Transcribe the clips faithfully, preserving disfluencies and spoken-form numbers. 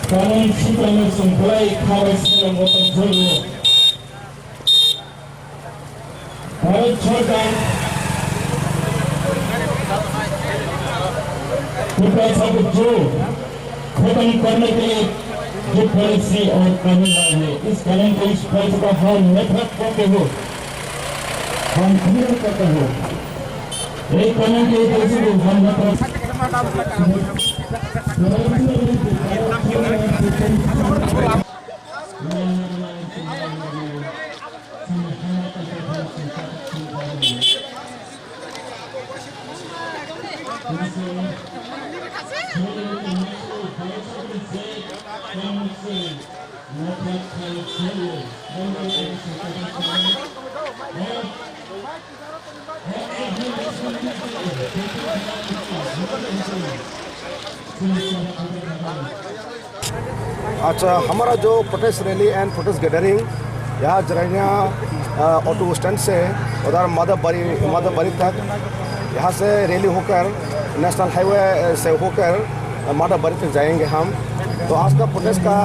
Kanun sitwmung chwng belai kha bai swnam bo tong jolo. Bharat Sarkar Tripura sabab jo khatam karne ke liye jo policy aur kanun laaye, is kanun ko is policy ka hum nafrat karte ho, hum clear karte ho. Ek kanun ke policy ko hum nafrat अच्छा, हमारा जो protest rally and protest gathering यहाँ जरैना, अ, auto stand से उधर माधव बारी, माधव बारी तक, यहाँ से रैली होकर नेशनल हाईवे से होकर माधव बारी तक जाएंगे हम। तो आज का प्रोटेस्ट का,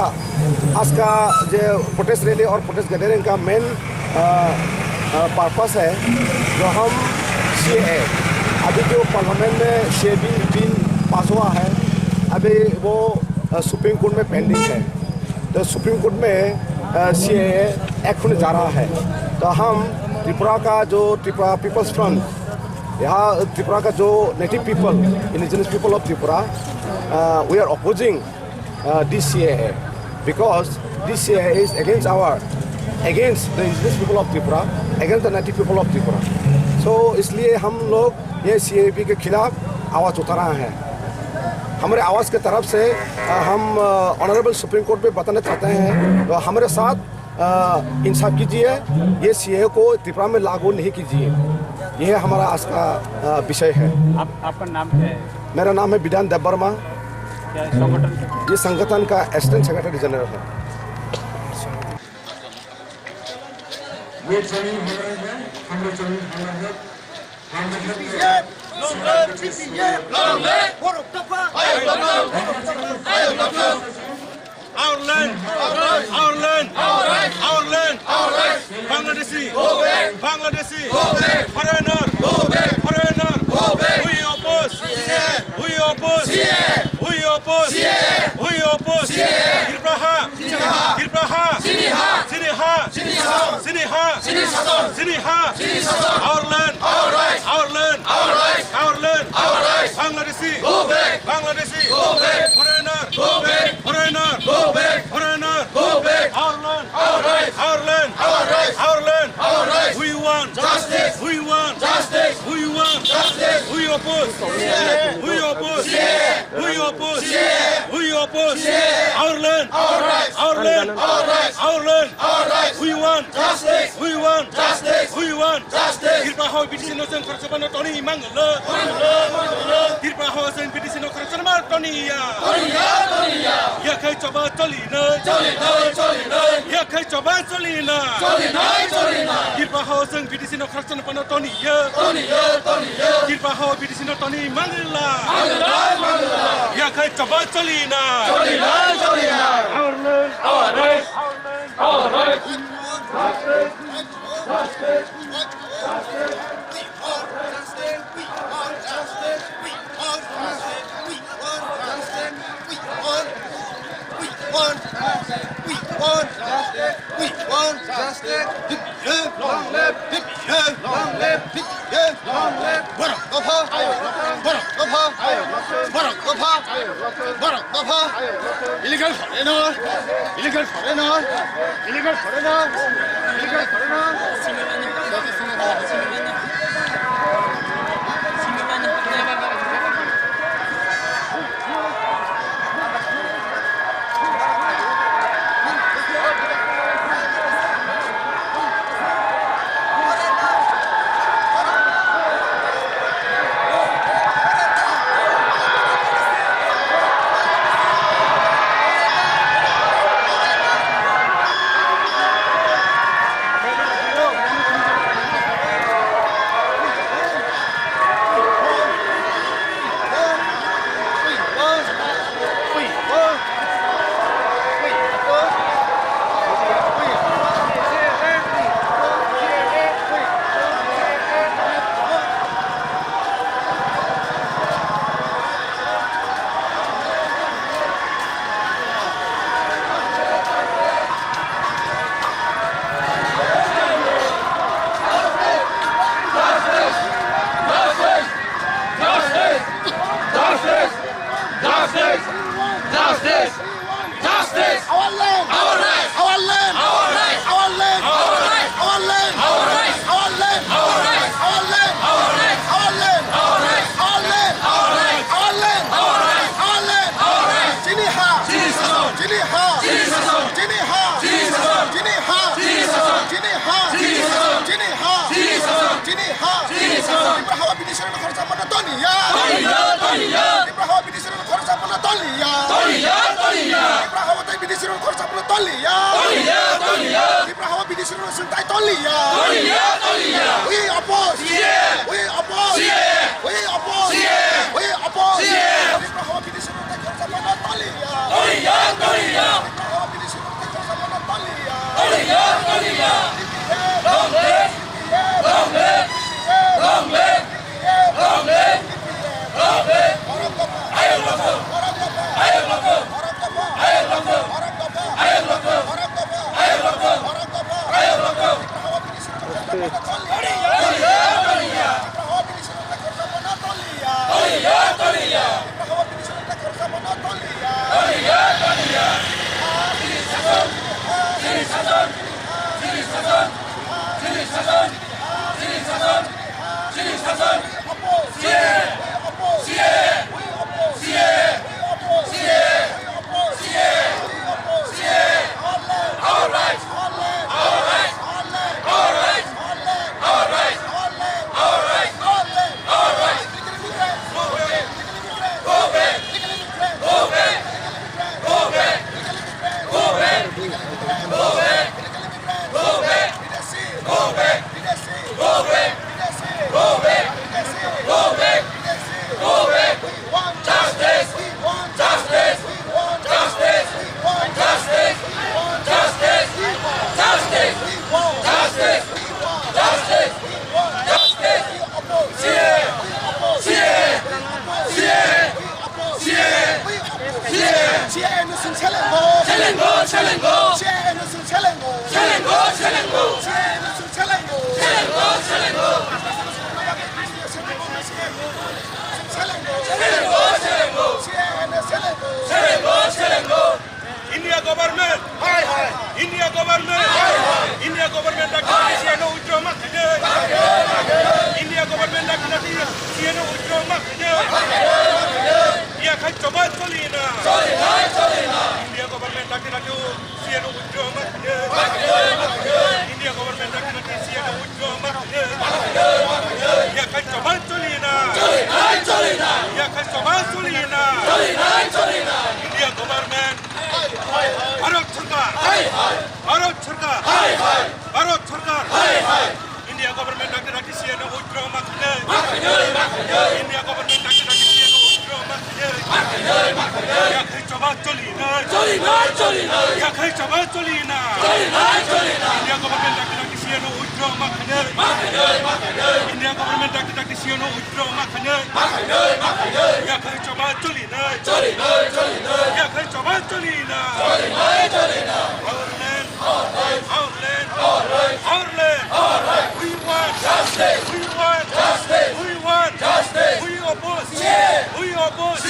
आज का जो प्रोटेस्ट रैली और प्रोटेस्ट गैदरिंग का मेन अ, अ, पर्पस है जो हम सीएए, अभी जो पार्लियामेंट में सीएए बिल पास हुआ है, अभी वो, अ, सुप्रीम कोर्ट में पेंडिंग है। तो सुप्रीम कोर्ट में, अ, सीएए एक्ट होने जा रहा है। तो हम त्रिपुरा का जो त्रिपुरा पीपल्स फ्रंट, यहाँ त्रिपुरा का जो native people, indigenous people of Tripura, a, we are opposing uh, this CAA, because this CAA is against our, against the indigenous people of Tripura, against the native people of Tripura. So इसलिए हम लोग ये सीएए के खिलाफ आवाज़ उठा रहा है। हमारे आवाज़ के तरफ से, अ, हम ऑनरेबल सुप्रीम कोर्ट में बताना चाहते हैं, तो हमारे साथ, अ, इंसाफ कीजिए, ये सीएए को त्रिपुरा में लागू नहीं कीजिए। यह हमारा आज का, अ, विषय है। आप, आपका नाम क्या है? मेरा नाम है बिधान देबबर्मा। क्या संगठन? ये संगठन का असिस्टेंट सेक्रेटरी जनरल है। ये जमीन हमारा है, हम लोग जमीन हमारा है। हम लोग Long live T P F! Long live! Borok Dopha! Borok Dopha! Our land! Our land! Our land! Our land! Bangladeshi! Go back! Bangladeshi! Go back! Foreigner! Go back! Foreigner! Go back! We oppose! We oppose! We oppose! We oppose! Tripura ha! Tripura ha! Chini ha! Chini ha! Chini ha! Chini ha! Chini ha! Our land! Our rights! Our land! Our rights! Our land! Our rights! Bangladeshi! Go back! Bangladeshi! Go back! Foreigner! Go back! Foreigner! Go back! Foreigner! Go back! Our land! Our rights! Our land! Our rights! Our land! Our rights! We want justice! We want justice! We want justice! We oppose! We oppose! We oppose! We oppose! Our land! Our rights! Our land! Our rights! Our land! Our rights! We want justice! We want justice! We want justice! Tripura hao B T C no chwng khoroksa phano toni manglo. Tripura hao chwng B T C no khoroksa ma toni ya. Toni ya, toni ya. Ya khai choba choli no. Choli no, choli no. Ya khai choba choli no. Choli no, choli no. Tripura hao chwng B T C no khoroksa phano toni ya. Toni ya, toni ya. Tripura hao B T C no toni mangla. Mangla, mangla. Ya khai choba choli no. Choli no, choli no. Our land. Our rights. Our land. Our rights. We want justice. Long live T P F. Long live T P F. Long live. Borok Dopha! Borok Dopha! Borok Dopha! Borok Dopha! Illegal foreigner! Illegal foreigner! Illegal foreigner! Illegal foreigner! Toliya! Toliya! Toliya! Tipra hawa tei bidesi rok khorsa phano toliya! Toliya! Toliya! Tipra hawa bidesi rok sungtai toliya! Toliya! Toliya! We oppose! We oppose! We oppose! We oppose! Tipra hawa bidesi rok khorsa phano toliya! Toliya! Toliya! Tipra hawa bidesi rok khorsa phano toliya! Toliya! Toliya! Long live! Long live! Long live! Go back! Bidesi! Go back! Bidesi! Go back! Bidesi! Go back! Bidesi! Go back! Bidesi! Go back! We want justice! We want justice! We want justice! We want justice! We want justice! We want justice! We want justice! We want justice! We want justice! We oppose! We oppose! We oppose! We oppose! We oppose! Selengo! Selengo! Selengo! Selengo! Selengo! Selengo! Selengo! Selengo! Selengo! Selengo! Selengo! Selengo! Selengo! Selengo! Selengo! India government! Hai hai! India government! Hai hai! India government dakti dakti C N O withdraw ma khainai! India government dakti dakti C N O withdraw ma khainai! Yakhai choba choli na! Choli na! Choli na! India government dakti dakti C N O withdraw ma khainai! India government dakti dakti C N O withdraw ma khainai! Yakhai choba choli na! Choli na! Choli na! Yakhai choba choli na! Choli na! Choli na! India government! Bharat Sarkar! Bharat Sarkar! Bharat Sarkar! India government dakti dakti C N O withdraw ma khainai! India government dakti dakti C N O withdraw ma khainai! Yakhai choba choli na! Choli na! Choli na! Yakhai choba choli na! Choli na! Choli na! India government dakti dakti C N O withdraw ma khainai! India government dakti dakti C N O withdraw ma khainai! Yakhai choba choli na! Choli na! Choli na! Yakhai choba choli na! Choli na! Choli na! Our land! Our land! Our land! Our land! Our land! We want justice! We want justice! We want justice! We oppose! We oppose!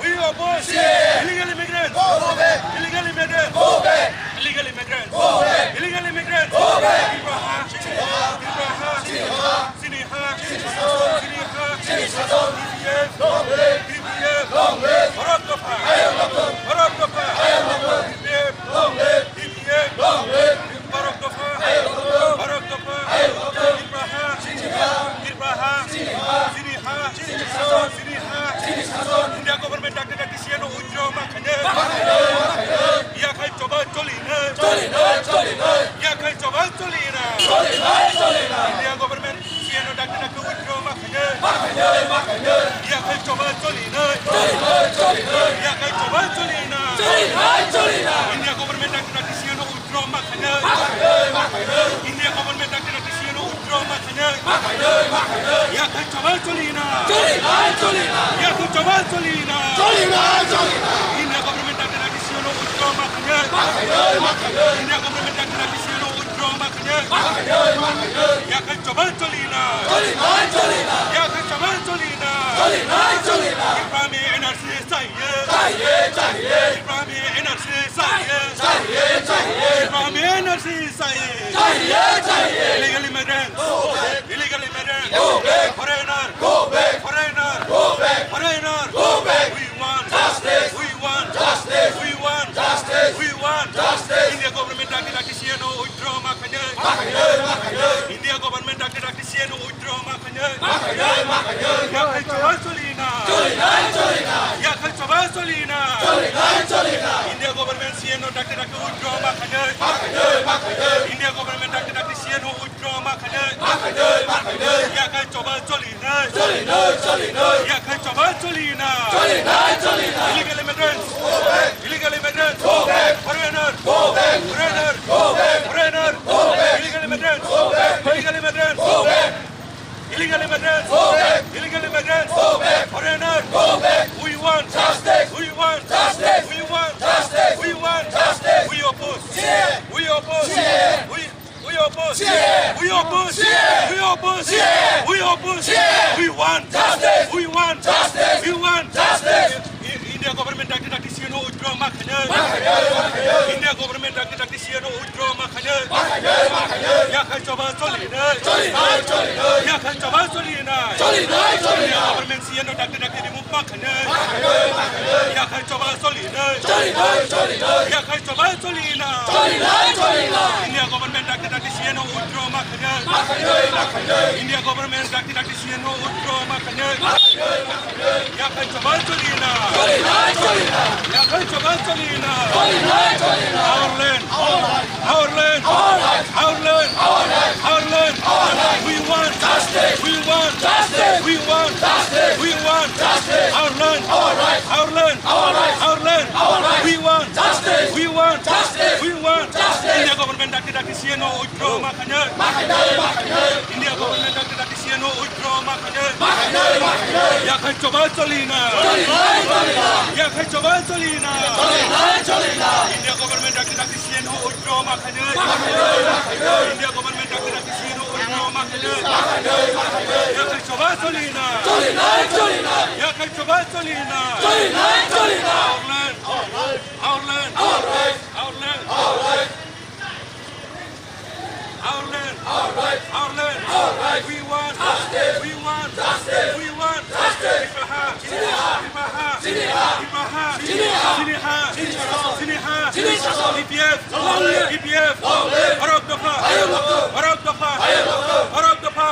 We oppose! Illegal immigrants! Go back! Illegal immigrants! Go back! Illegal immigrants! Go back! Illegal immigrants! Go back! Tipra ha! Tipra ha! Chini ha! Chini ha! Chini ha! T P F! Long live! T P F! Long live! Bharat Dopha! Bharat Dopha! T P F! Long live! T P F! Long live! Bharat Dopha! Bharat Dopha! Tipra ha! Tipra ha! Chini ha! Chini ha! India government dakti dakti C N O withdraw ma khainai! Yakhai choba choli na! Choli na! Choli na! Yakhai choba choli na! Choli na! Choli na! India government C N O dakti dakti withdraw ma khainai! Yakhai choba choli na! Choli na! Choli na! Yakhai choba choli na! Choli na! Choli na! India government dakti dakti C N O withdraw ma khainai! India government dakti dakti C N O withdraw ma khainai! Yakhai choba choli na! Choli na! Choli na! Yakhai choba choli na! Choli na! Choli na! India government dakti dakti C N O withdraw ma khainai! India government dakti dakti C N O withdraw ma khainai! Yakhai choba choli na! Choli na! Choli na! Yakhai choba choli na! Choli na! Choli na! Tipra me N R C चाहिए, चाहिए, चाहिए। Tipra me N R C चाहिए, चाहिए, चाहिए। Tipra me N R C चाहिए, चाहिए, चाहिए। Illegal immigrants, go back। Illegal immigrants, go back। Foreigner, go back। Foreigner, go back। Foreigner, go back। We want justice, we want justice, we want justice, we want justice। India government dakti dakti C N O withdraw ma khainai, ma khainai, ma khainai। India government dakti dakti C N O withdraw ma khainai, ma khainai, ma khainai। Yakhai choba choli na, choli na, choli na। Yakhai choba Choli na. Choli nai, choli nai. India government C N O dakti dakti withdraw ma khainai. Ma khainai, ma khainai. India government dakti dakti C N O withdraw ma khainai. Ma khainai, ma khainai. Yakhai choba choli nai. Choli nai, choli nai. Yakhai choba choli na. Choli nai, choli nai. Illegal immigrants. Go back. Illegal immigrants. Go back. Foreigner. Go back. Foreigner. Go back. Foreigner. Go back. Illegal immigrants. Go back. Illegal immigrants. Go back. Illegal immigrants. Go back. Illegal immigrants. Go back. Foreigner. Go back. We want justice. We want justice. We want justice. We want justice. We oppose. We oppose. We, we oppose. We oppose. We oppose. We oppose. We want justice. We want justice. We want justice. I-, India government dakti dakti C N O withdraw ma khainai. Ma khainai, ma khainai. India government dakti dakti C N O withdraw ma khainai. Ma khainai, ma khainai. Yakhai choba choli nai. Choli nai, choli nai. Yakhai choba choli nai. Choli nai, choli nai. India government C N O dakti dakti remove ma khainai. Ma khainai, ma khainai. Yakhai choba choli nai. Choli nai, choli nai. Yakhai choba choli nai. Choli nai, choli nai. India government dakti dakti C N O withdraw ma khainai. Ma khainai, ma khainai. India government dakti dakti C N O withdraw ma khainai. Ma khainai, ma khainai. Yakhai choba choli nai. Choli nai, choli nai. Yakhai choba choli nai. Choli nai, choli nai. Our land. Our land. Our land. Our land. Our land. Our land. Our land. We want justice. We want justice. We want justice. We want justice. Our land. Our right. Our land. Our right. Our land. Our right. We want justice. We want justice. We want justice. India government dakti dakti C N O withdraw ma khainai. Ma khainai, ma khainai. India government dakti dakti C N O withdraw ma khainai. Ma khainai, ma khainai. Yakhai choba choli nai. Choli nai, choli nai. Yakhai choba choli nai. Choli nai, choli nai. India government dakti dakti C N O withdraw ma khainai. Ma khainai, ma khainai. India government dakti dakti C N O withdraw ma khainai. Ma khainai, ma khainai. Yakhai choba choli nai. Choli nai, choli nai. Yakhai choba choli nai. Choli nai, choli nai. Our land. Our land. Our right. Our land. Our land. Our right. Our land. Our right. Our land. Our right. We want justice. We want justice. We want justice. Tipraha. Tipraha. Tipraha. Tipraha. Tipraha. Tipraha. Tipraha. T P F. Long live. T P F. Long live. Bharat Dopha. Bharat Dopha. Bharat Dopha. Bharat Dopha.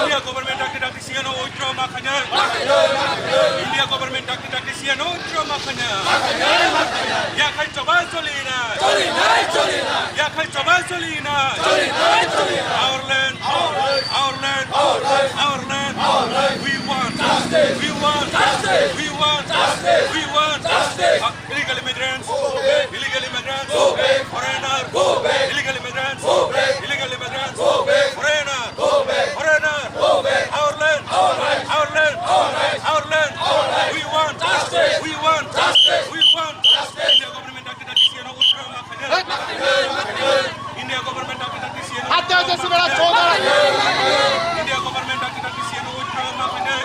India government dakti dakti C N O withdraw ma khainai. Ma khainai, ma khainai. India government dakti dakti C N O withdraw ma khainai. Ma khainai, ma khainai. Yakhai choba choli nai. Choli nai, choli nai. Yakhai choba choli nai. Choli nai, choli nai. Our land. Our right. Our land. Our right. Our land. Our right. We want justice. We want justice. We want justice. We want justice. Uh, illegal immigrants. Go back. Illegal immigrants. Go back. Foreigner. Go back. Illegal immigrants. Go back. Illegal immigrants. Go back. Foreigner. Go back. Foreigner. Go back. Our land. Our right. Our land. Our right. Our land. Our right. We want justice. We want justice. We want justice. India government dakti dakti C N O withdraw ma khainai. India government dakti dakti C N O withdraw ma khainai. India government dakti dakti C N O withdraw ma khainai.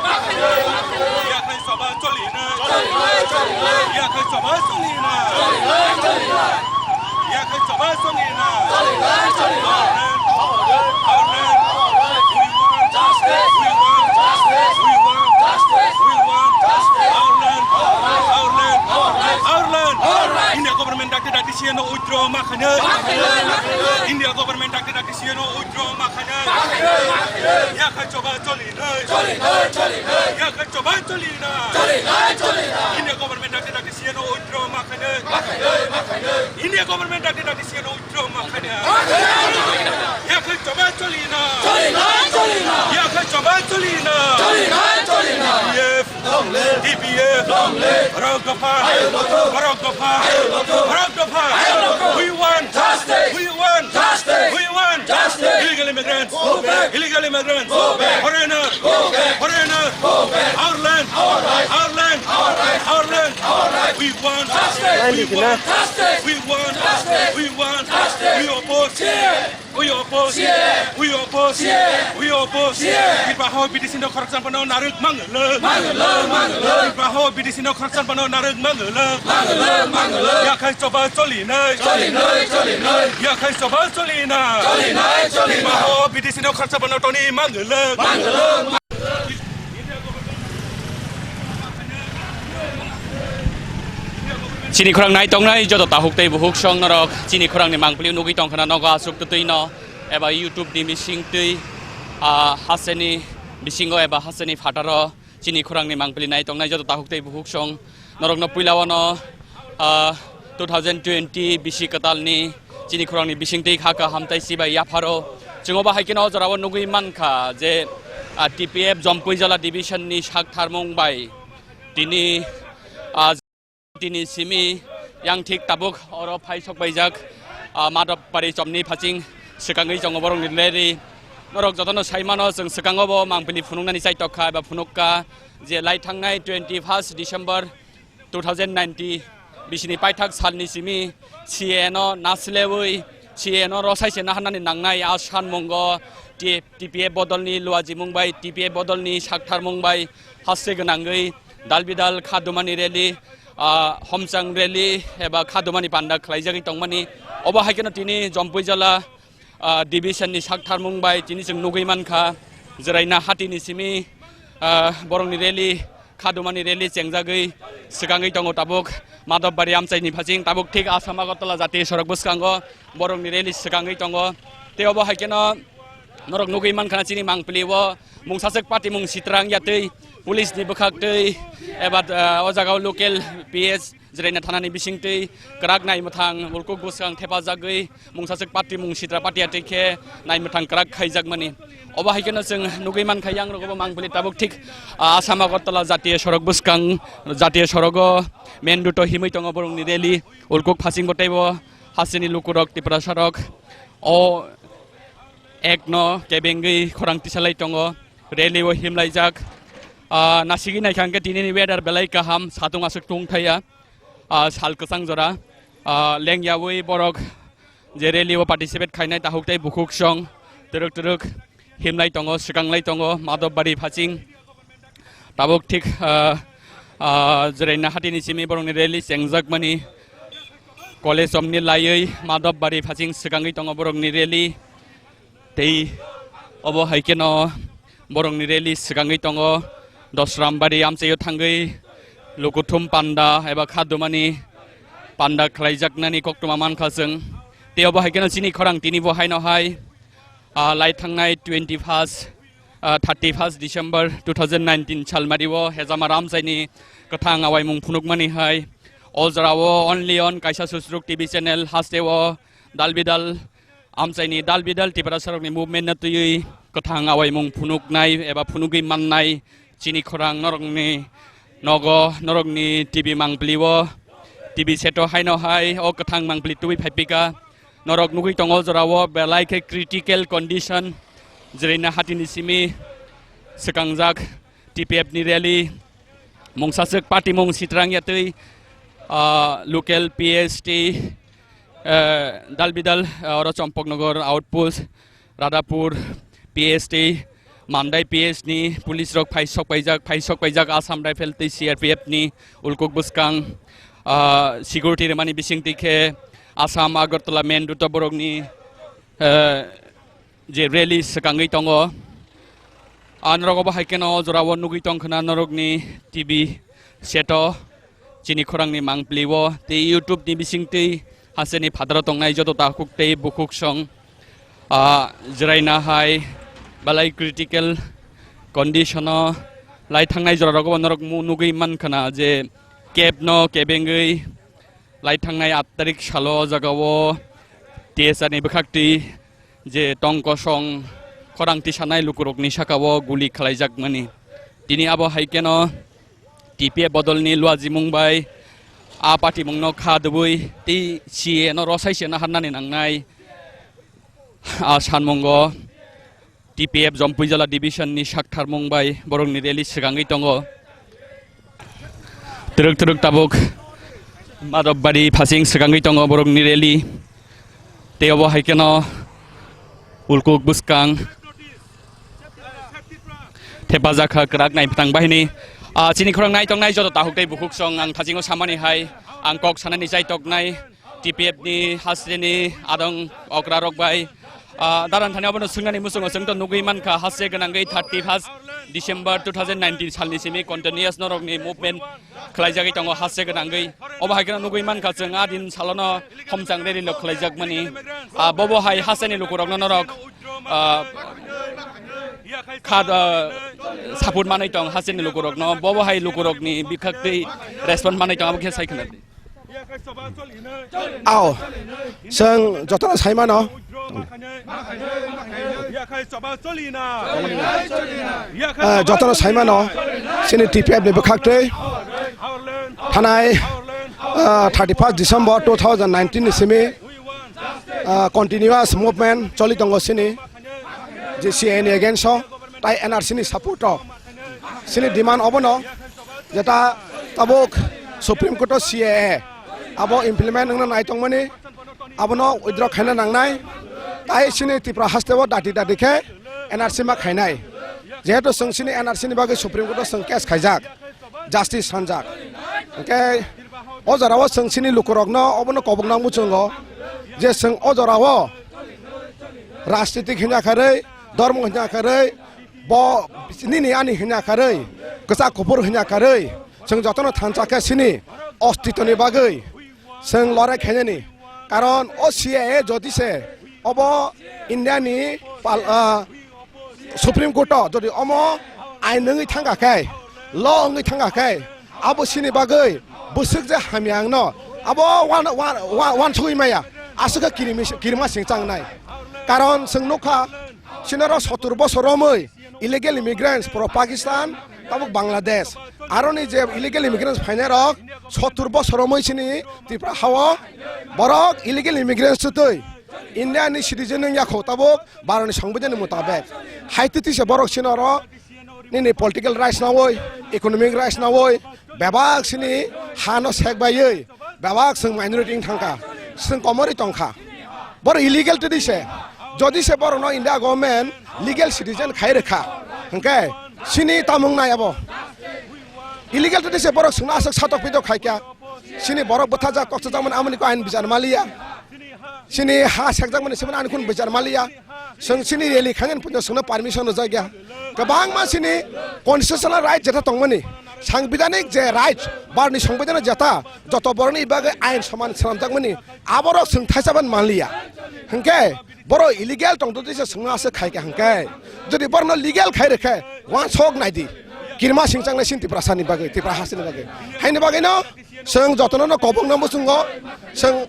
Yakhai choba choli nai. Yakhai choba choli nai. Yakhai choba choli nai. Our land. Our land. We want justice. We want justice. We want justice. We want justice. Our land. Our land. Our land. India government dakti dakti C N O withdraw ma khainai. India government dakti dakti C N O withdraw ma khainai. Yakhai choba choli nai. Choli nai, choli nai. Yakhai choba choli nai. Choli nai, choli nai. India government dakti dakti C N O withdraw ma khainai. Ma khainai, ma khainai. India government dakti dakti C N O withdraw ma khainai. Ma khainai, ma khainai. Yakhai choba choli nai. Choli nai, choli nai. Yakhai choba choli nai. Choli nai, choli nai. T P F. Long live. T P F. Long live. Bharat Dopha. Bharat Dopha. Bharat Dopha. We want justice. We want justice. We want justice. Illegal immigrants. Go back. Illegal immigrants. Go back. Foreigner. Go back. Foreigner. Go back. Our land. Our right. Our land. Our right. Our land. Our right. We want justice. We want justice. We want justice. We want justice. We oppose. We oppose. We oppose. We oppose. Tripura ho B D C no khoroksa phano narwk mangwlwk. Mangwlwk, mangwlwk. Tripura ho B D C no khoroksa phano narwk mangwlwk. Mangwlwk, mangwlwk. Yakhai choba choli nai. Choli nai, choli nai. Yakhai choba choli nai. Choli nai, choli nai. Tripura ho B D C no khoroksa phano toni mangwlwk. Mangwlwk. Chini khorang nai tongnai joto tahuk tei buhuk song norok chini khorang ni mangpili nugui tongkhana nogo aswk twtwi no eba YouTube ni bising twi, ah, hasteni bisingo eba hasteni phataro chini khorang ni mangpili nai tongnai joto tahuk tei buhuk song Norokno puila wano, ah, two thousand twenty bisi kwtalni chini khorangni bisingtwi kha kaham tei chibai yapharo. Chwng obo hai kheno o jorao nugwi mankha je, ah, T P F Jompuijala division ni sak tharmung bai tini, ah, tini simi yang thik tabuk oro phai sok paijak, ah, Madhobpari chomni phaching swkangwi tongo borokni rally. Norok jotono sai mano, chwng swkango bo mangpili phunuknani chaitok kha eba phunuk kha je lai thangnai twenty first December two thousand nineteen bisini paithak salni simi C A A no naslewi, C A A no rosai se naharnani nangnai a sanmungo T-, T P F bodolni luajimung bai, T P F bodolni saktharmung bai haste gwnangwi dal bidal khadumani rally, ah, homchang rally eba khadumani panda khlaijagwi tongmani. Obo hai kheno tini Jompuijala, ah, division ni sak tharmung bai tini chwng nugwi mankha, Jwraina hatini simi, ah, borokni rally, khadumani rally chengjagwi swkangwi tongo tabuk Madhobpari amchaini phaching, tabuk thik Assam Agartala jatiya sorok bwskango borokni rally swkangwi tongo. Tei obo hai kheno norok nugwi mankha chini mangpili o mungsaswk patimung sitrang yatwi police ni bwkhaktwi eba, ah, o jaga o local P S Jwraina thanani bisingtwi kwrak nai mwthang ulkuk bwskang thepajagwi mungsaswk patimung sitra patia twi khe nai mwthang kwrak khaijakmani. Obo hai kheno chwng nugwi mankha, yang rogo bo mangpili tabuk thik, ah, Assam Agartala jatiya sorok bwskang, jatiya sorogo main route o himwi tongo borokni rally. Ulkuk phachingbo teibo hasteni lukurok, Tiprasa rok o ek no kebengwi khorang tisalai tongo, rally o himlaijak. Ah, nasigwi naikha hwnkhe tinini weather belai kaham, satung aswk tungthaiya. Ah, sal kwchang jora, ah, lengyawi borok je rally o participate khainai takhuk tei bukhuk song twrwk twrwk himlai tongo, swkanglai tongo Madhobpari phaching. Tabuk thik, ah, ah, Jwraina hatini simi borokni rally chengjakmani, college omni laiwi Madhobpari phaching swkangwi tongo borokni rally. Tei obo hai kheno borokni rally swkangwi tongo, Dosrambari amchaio thangwi lukuthum panda eba khadumani panda khlaijaknani koktwma mankha chwng. Tei obo hai kheno chini khorang tini bo haino hai, ah, lai thangnai twenty first, ah, thirty first December two thousand nineteen salmario Hejama Ramchaini kwthang awaimung phunukmani hai o jorao only on kaisa susruk T V channel hasteo dal bidal amchaini dal bidal Tiprasarokni movement no twiwi kwthang awaimung phunuknai eba phunugwi mannai chini khorang norokni nogo, norokni T V mangpili o, T V seto haino hai o kwthang mangpili twiwi phaipika. Norok nugwi tongo jorao belai khe critical condition, Jwraina hatini simi swkangjak T P F ni rally, mungsaswk patimung sitrang yatwi, ah, local P S T, eh, dal bidal, ah, oro Chompoknagar outpost, Radhapur P S T, Mandai P S ni police rok phai sok paijak, phai sok paijak Assam Rifle tei C R P F ni ulkuk bwskang, ah, security rwmani bisingtwi khe Assam Agartala main route o borokni, eh, je rally swkangwi tongo. Ah, norok obo hai kheno o jorao nugwi tong khna norokni T V seto chini khorangni mangpili o tei YouTube ni bisingtwi hasteni phataro tongnai joto takhuk tei bukhuk song, ah, Jwraina hai belai critical condition o lai thangnai jorarok bo norok mu-, nugwi man khna je cab no kebengwi lai thangnai aat tarik salo o jagao T S R ni bwkhaktwi je tong kosong khorang tisanai lukurokni sakao guli khlaijakmani. Tini abo hai kheno T P F bodolni luajimung bai a patimungno kha dubui tei C A A no rosai se naharnani nangnai a sanmungo. T P F Jompuijala division ni saktharmung bai borokni rally swkangwi tongo. Twrwk twrwk tabuk Madhobpari phasing swkangwi tongo borokni rally. Tei obo hai kheno ulkuk bwskang thepajak kha kwrak nai bwtang bahini. Ah, chini khorang nai tongnai joto takhuk tei bukhuk song ang thasingo samani hai ang kok sanani chai toknai. T P F ni hasteni adong okra rok bai, ah, daran thani abono swngnani muchungo chwng to nugwi mankha, haste gwnangwi thirty first December two thousand nineteen salni simi continuous norokni movement khlaijagwi tongo haste gwnangwi. Obo hai kheno nugwi mankha chwng a din salono homchang rally lok khlaijakmani. Ah, bobo hai hasteni lukurokno norok, ah, kha, ah, support manwi tong hasteni lukurokno, bobo hai lukurokni bwkhaktwi response manwi tong, abo khe sai khna di. Ao, chwng jotono sai mano, ah, jotono sai mano, chini T P F ni bwkhaktwi thanai, ah, thirty first December two thousand nineteen ni simi, ah, continuous movement choli tongo chini, je C A A ni against o, tai N R C ni support o. Chini demand obono, jeta tabuk Supreme Court o C A A abo implement wngna nai tongmani, abono withdraw khaina nangnai, tai chini Tripura haste o dati dati khe N R C ma khainai. Jehetu chwng chini N R C ni bagwi Supreme Court o chwng case khaijak, justice sanjak. Hwnkhe o jorao chwng chini lukurokno obono kobokna muchungo je chwng o jorao rajnitik hinya kharwi, dhormo hinya kharwi, bo nini ani hinya kharwi, kwchak kuphur hinya kharwi, chwng jotono thansa khe chini ostitoni bagwi chwng lorai khainani. Karon o C A A jodi se obo India ni pal-, ah, Supreme Court o jodi omo ain wngwi thangkha khe, law wngwi thangkha khe, abo chini bagwi bwswk je hamya wngno, abo wan-, wan-, wan-, wansugwi maya, aswk khe kirimi-, kirima sing changnai. Karon chwng nukha, chini oro sottur bosor romwi illegal immigrants pro Pakistan, tabuk Bangladesh, aroni je illegal immigrants phainai rok sottur bosor romwi chini Tripura hao borok illegal immigrants chutwi India ni citizen wngya kho, tabuk Bharat ni Songbidan ni mutabek. Hai twi twi se borok chini oro nini political rights nawi, economic rights nawi, bebak chini ha no sek baiwi, bebak chwng minority wng thangkha, chwng komorwi tongkha. Borok illegal twi se, jodi se borok no India government legal citizen khai rwkha, hwnkhe chini tamung nai abo. Illegal twi se borok chwngno aswk satok pitok khaikha, chini borok bwthajak, kokchajak mani amoni ko ain bichar maliya. Chini ha sekjakmani simi ani khun bichar maliya. Chwng chini rally khainani puila chwngno permission rwjakya. Kwbangma chini constitutional right jeta tongmani, sangbidanik je right, Bharatni Songbidanni jeta, joto borokni bagwi ain soman swnamjakmani, aborok chwng thaichaban manliya. Hwnkhe borok illegal tongtwtwi se chwngno aswk khaikha hwnkhe, jodi borokno legal khai rwkhe, uansuk naidi, kirima singchang nai chini Tiprasani bagwi, Tipra hasteni bagwi. Haini bagwino chwng jotono no kobokna muchungo, chwng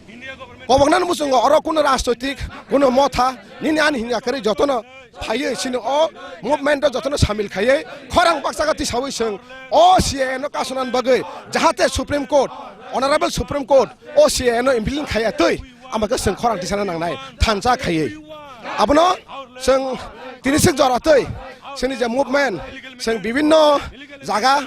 koboknani muchungo oro kuno rajnoitik, kuno motha, nini ani hinya kwrwi jotono phaiwi chini o movement o jotono samil khaiwi khorang baksa khe tisawi chwng o C A A no kasunani bagwi, jahate Supreme Court, Honorable Supreme Court o C A A no implement khaiya twi, ama khe chwng khorang tisana nangnai thansa khaiwi. Abono chwng tini swk jora twi chini je movement, chwng bibinno jaga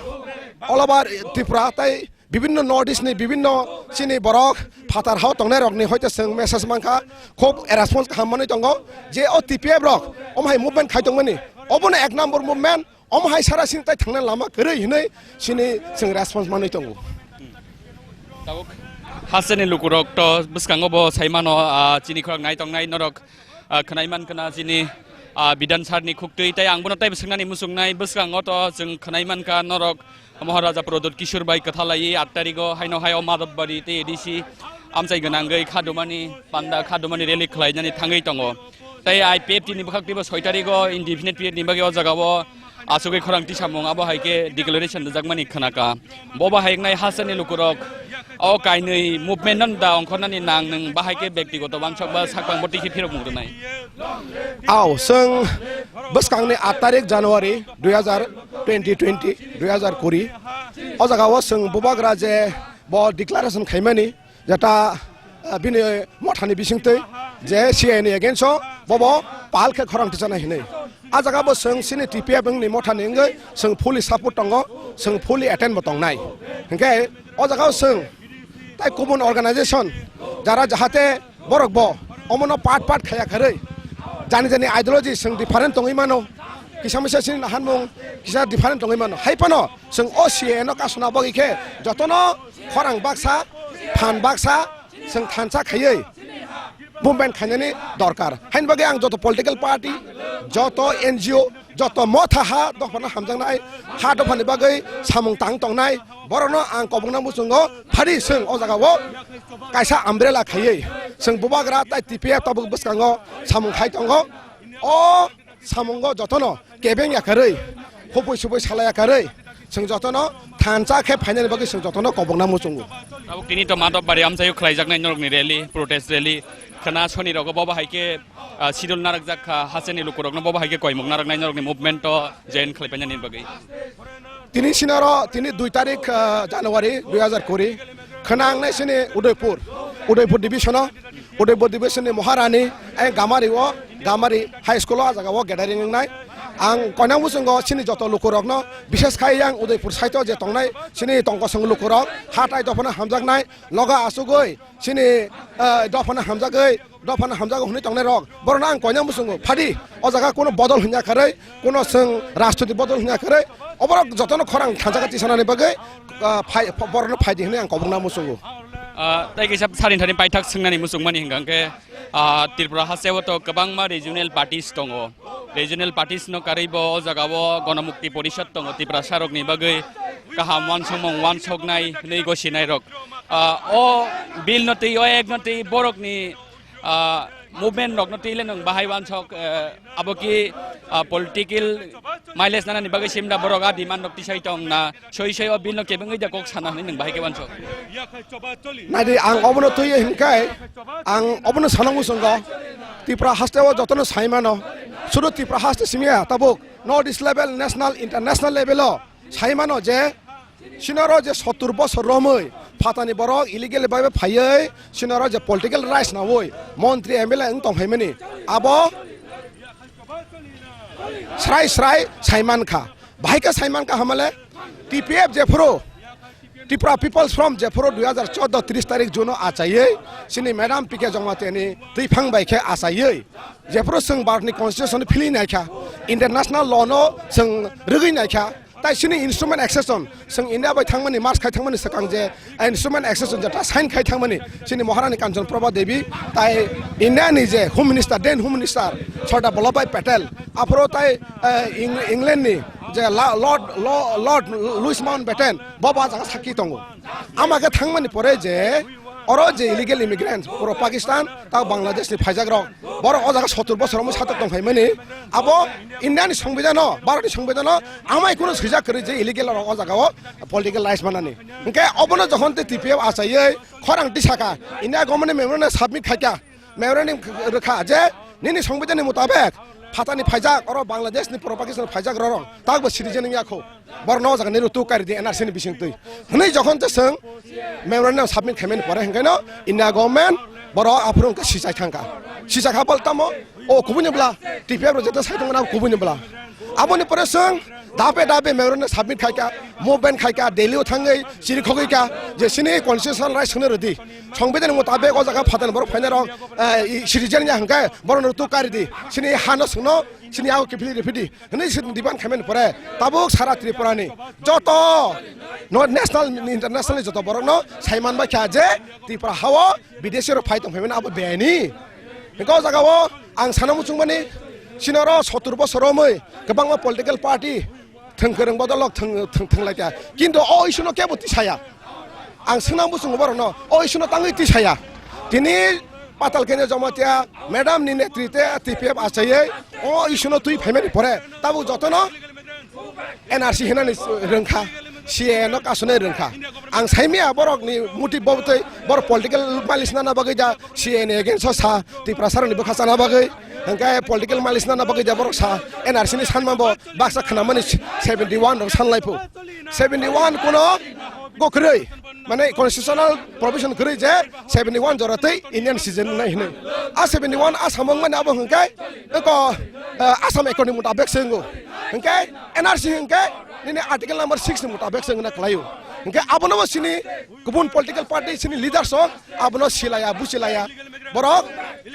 all over Tripura tai bibinno North East ni bibinno chini borok phatar hao tongnai rokni hoite chwng message mankha, khub response kaham manwi tongo je o T P F rok omo hai movement khai tongmani, obono ek number movement, omo hai sara sini tai thangna lama kwrwi hinwi chini chwng response manwi tongo. Tabuk hasteni lukurok to bwskango bo sai mano, ah, chini khorang nai tongnai norok, ah, khwnai man khna chini, ah, Bidhan sir ni khuktwi tai ang bono taibo swngnani muchungnai bwskango to chwng khwnai mankha norok Maharaja Pradyut Kishore bai kwthalaiwi aat tarigo haino hai o Madhobari tei A D C amchai gwnangwi khadumani panda khadumani rally khlainani thangwi tongo. Tei I P F T ni bwkhak twibo soi tarigo indefinite period ni bagwi o jagao asugwi khorang tisamung abo hai khe declaration rwjakmani khwnakha. Bo bahai wngnai hasteni lukurok o kainwi movement no da ongkhornani nang nwng bahai khe bektigoto wansok ba sakwang bo twi khe phirokmung rwnai. Ao, chwng bwskangni aat tarik January dui hazar twenty twenty, dui hazar kuri. O jagao chwng bubagra je bo declaration khaimani, jeta, ah, bini mothani bisingtwi je C A A ni against o bobo pal khe khorang tichana hinwi. A jaga bo chwng chini T P F ni mothani wngwi chwng fully support tongo, chwng fully attend bo tongnai. Hinkhe o jaga o chwng tai kubun organization jara jahate borok bo omono part part khaya kharwi jani jani ideology chwng different tongwi mano, kisa misa chini naharmung kisa different tongwi mano. Hai phano chwng o C A A no kasuna bagwi khe jotono khorang baksa, phan baksa, chwng thansa khaiwi movement khainani dorkar. Haini bagwi ang joto political party, joto N G O, joto motha ha dophano hamjaknai, ha dophani bagwi samung tang tongnai, borokno ang kobokna muchungo phari chwng o jagao kaisa umbrella khaiwi chwng bubagra tai T P F tabuk bwskango samung khai tongo. O samungo jotono kebeng ya karwi, hupui supui sala ya karwi, chwng jotono thansa khe phainani bagwi chwng jotono kobokna muchungo. Tabuk tini to Madhobari amchaio khlaijaknai norokni rally, protest rally, khwna sonirogo bobo hai khe, ah, sidul narwkjak kha, hasteni lukurokno bobo hai khe koimuk narwknai norokni movement to join khlaipainani bagwi. Tini sinoro, tini dui tarik, ah, January dui hazar kuri, khwnangnai sini Udaipur, Udaipur division o, Udaipur division ni Maharani, eh, Gamari o, Gamari High School o, ah jaga o gathering wngnai. Ang koinang muchungo sini joto lukurokno, bishes khai yang Udaipur site o je tongnai, sini tongkosong lukurok, hatai dophano hamjaknai, loga asugwi, sini, eh, dophano hamjagwi, dophano hamjago hwnwi tongnai rok, borokno ang koinang muchungo phadi, o jaga kuno bodol hwnya kharwi, kuno chwng rajniti bodol hwnya kharwi, oborok jotono khorang thansa khe tisanani bagwi, ah, phai, borokno phaidi hwnwi ang kobokna muchungo. Ah, tei kisa sarinthani paithak swngnani muchungmani hwnkha hwnkhe, ah, Tripura hasteo to kwbangma regional parties tongo. Regional parties no karwi bo o jaga o Ganamukti Porishad tongo, Tiprasa rokni bagwi kaham wansukmung wansuknai hwnwi gosinai rok. Ah, o bill no twi, o act no twi borokni, ah, movement rokno twi le nwng bahai wansok, eh, abo ki, ah, political mileage nanani bagwi simda borok a demand rok tisai tong na soi soi o bill no kebengwi da kok sana hwnwi nwng bahai khe wansok. Naidi ang obono twi hwnkai ang obono sana muchungo Tripura haste o jotono sai mano sudu Tripura haste simya tabuk North East level, national, international level o sai mano je sinoro je sottur bosor romwi phatani borok illegal bai phaiwi sinoro je political rights nawi montri M L A wng tong phaimani abo srai srai saiman kha. Bahai khe saiman kha hamale T P F jephuru Tripura People's Front jephuru dui hazar chordo tris tarik June o achaiwi chini Madam P K Jamatia ni twiphang bai khe achaiwi jephuru chwng Bharat ni constitution philwi naikha, international law no chwng rwgwi naikha, tai chini instrument accession chwng India bai thangmani march khai thangmani swkang je instrument accession jeta sign khai thangmani chini Maharani Kanchan Prabha Devi tai India ni je Home Minister, then Home Minister Sardar Vallabhbhai Patel, aphuru tai, eh, Eng-, England ni je la-, Lord, Lo-, Lord Louis Mountbatten bo ba jaga sakki tongo. Ama khe thangmani pore je oro je illegal immigrants puro Pakistan ta Bangladesh ni phaijak rok borok o jaga sottur bosor omo satok tong phaimani abo India ni songbidano, Bharat ni songbidano amai kuno swijak kwrwi je illegal rok o jaga o political rights manani. Hwnkhe obono jokhon tei T P F achaiwi khorang tisaka India government ni memorandum submit khaikha, memorandum rwkha je nini songbidani mutabek phatani phaijak oro Bangladesh ni puro Pakistan phaijak rorok takbo citizen wngya kho. Borok no o jaga ni rutuk kari di N R C ni bising twi. Hwnwi jokhon je chwng memorandum submit khaimani pore hwnkhe no India government borok aphuru hwnkhe sichai thangkha. Sichai kha bol tamo o kubui ni bwla T P F rok jeta sai tongmani abo kubui ni bwla. Aboni pore chwng dabe dabe memorandum submit khaikha, movement khaikha, Delhi o thangwi chiri khogwi kha je chini constitutional rights hwnwi rwdi. Songbidani mutabek o jaga phatani borok phainai rok, eh, citizen ya hwnkhe borok no rutuk kari di. Chini ha no chwng no chini yago kiphilwi riphidi. Hwnwi se demand khaimani pore tabuk sara Tripura ni joto no national international ni joto borok no sai man bai kha je Tripura ha o bidesi rok phai tong phaimani abo beni. Hwnkhe o jaga o ang sana muchung mani sinoro sottur bosor romwi kwbangma political party thwng kwrwng bodolok thwng, thwng, thwng lai kha. Kintu o issue no kebo tisaya. Ang swngna muchungo borokno, o issue no tangwi tisaya. Tini Patal Kenya Jamatia, madam ni netrite T P F achaiwi, o issue no twi phaimani pore, tabuk jotono N R C hinani rwngkha, C A A no kasonai rwngkha. Ang saimia borok ni motive bo tei borok political malis nana bagwi da C A A ni against o sa, Tiprasa rok ni bwkha chana bagwi, hwnkhe political malis nana bagwi da borok sa, N R C ni sanma bo baksa khnamani seventy one rok sanlai phu. Seventy one kuno go kwrwi, mane constitutional provision kwrwi je seventy one jora tei Indian citizen wngnai hinwi. A seventy one a samung mani abo hwnkhe eko, eh, Assam Accord ni mutabek se wngo. Hwnkhe N R C hwnkhe nini article number six ni mutabek se wngna kwlaio. Hwnkhe abono bo chini kubun political party chini leaders rok abono silaya, busilaya. Borok,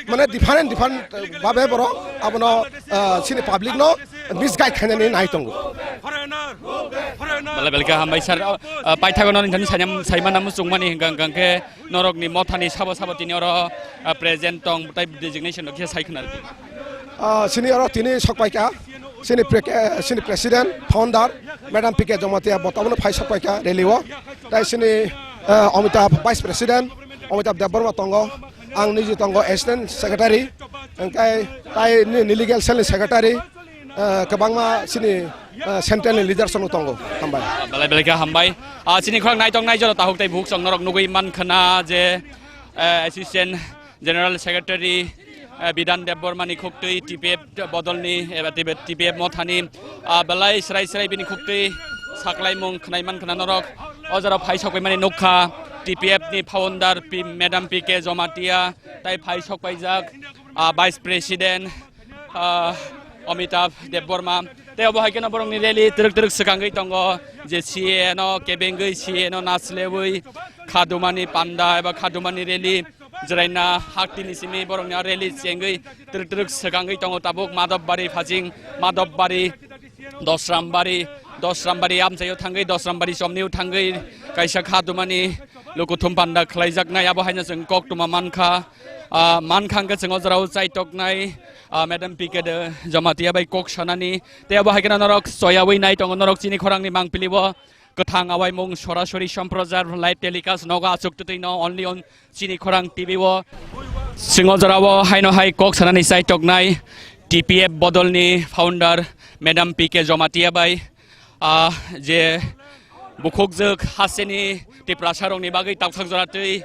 mane, different, different, uh, babe borok abono, uh, chini public no misguide khainani nai tongo. Belai belai khe hambai sir, uh, paithago no nini saimana muchungmani hwnkha hwnkha khe norok ni motha ni sabo sabo tini oro, uh, present tong tai designation rok khe sai khna. Ah, sini oro tini sok paikha, sini pre-, sini president, founder, madam P K Jamatia, bo tabukno phai sok paikha rally o. Tai sini, ah, Amitabh, vice president, Amitabh Debbarma tongo, ang niji tongo assistant secretary, hwnkhe tai ni, ni legal cell ni secretary, eh, kwbangma chini, eh, central ni leaders rok tongo. Hambai. Belai belai khe hambai. Ah, chini khorang naitok nai jora tahuk tei buhuk chwng norok nugui mankha na je, eh, assistant General Secretary, eh, Bidan Debbarma ni khuktwi T P F bodolni eba T P F, T P F mothani, ah, belai srai srai bini khuktwi saklaimung khwnai mankha na norok. O jora phai sokpaimani nukha T P F ni founder P-, Madam P K Jamatia, tai phai sokpaijak, ah, Vice President, ah, Amitabh Debbarma. Tei obo hai kheno borokni rally twrwk twrwk swkangwi tongo, je C A A no kebengwi, C A A no naslewwi, khadumani panda eba khadumani rally jwraina haktini simi borokni rally chengwi twrwk twrwk swkangwi tongo tabuk Madhobari phajing, Madhobari, Dosrambari, Dosrambari amchaio thangwi, Dosrambari chomnio thangwi kaisa khadumani lukuthum panda khlaijaknai, abo haino chwng koktwma mankha. Ah, mankha hwnkhe chwng o jorao chaitoknai, ah, Madam P K de Jamatia bai kok sanani. Tei abo hai kheno norok choyawi nai tongo, norok chini khorangni mangpili o kwthang awaimung sorasori somprojar live telecast nogo achuk twtwi no only on chini khorang T V o. Chwng o jorao haino hai kok sanani chaitoknai T P F bodolni founder Madam P K Jamatia bai, ah, je bukhukjwk hasteni Tiprasarokni bagwi tabkhak jora twi,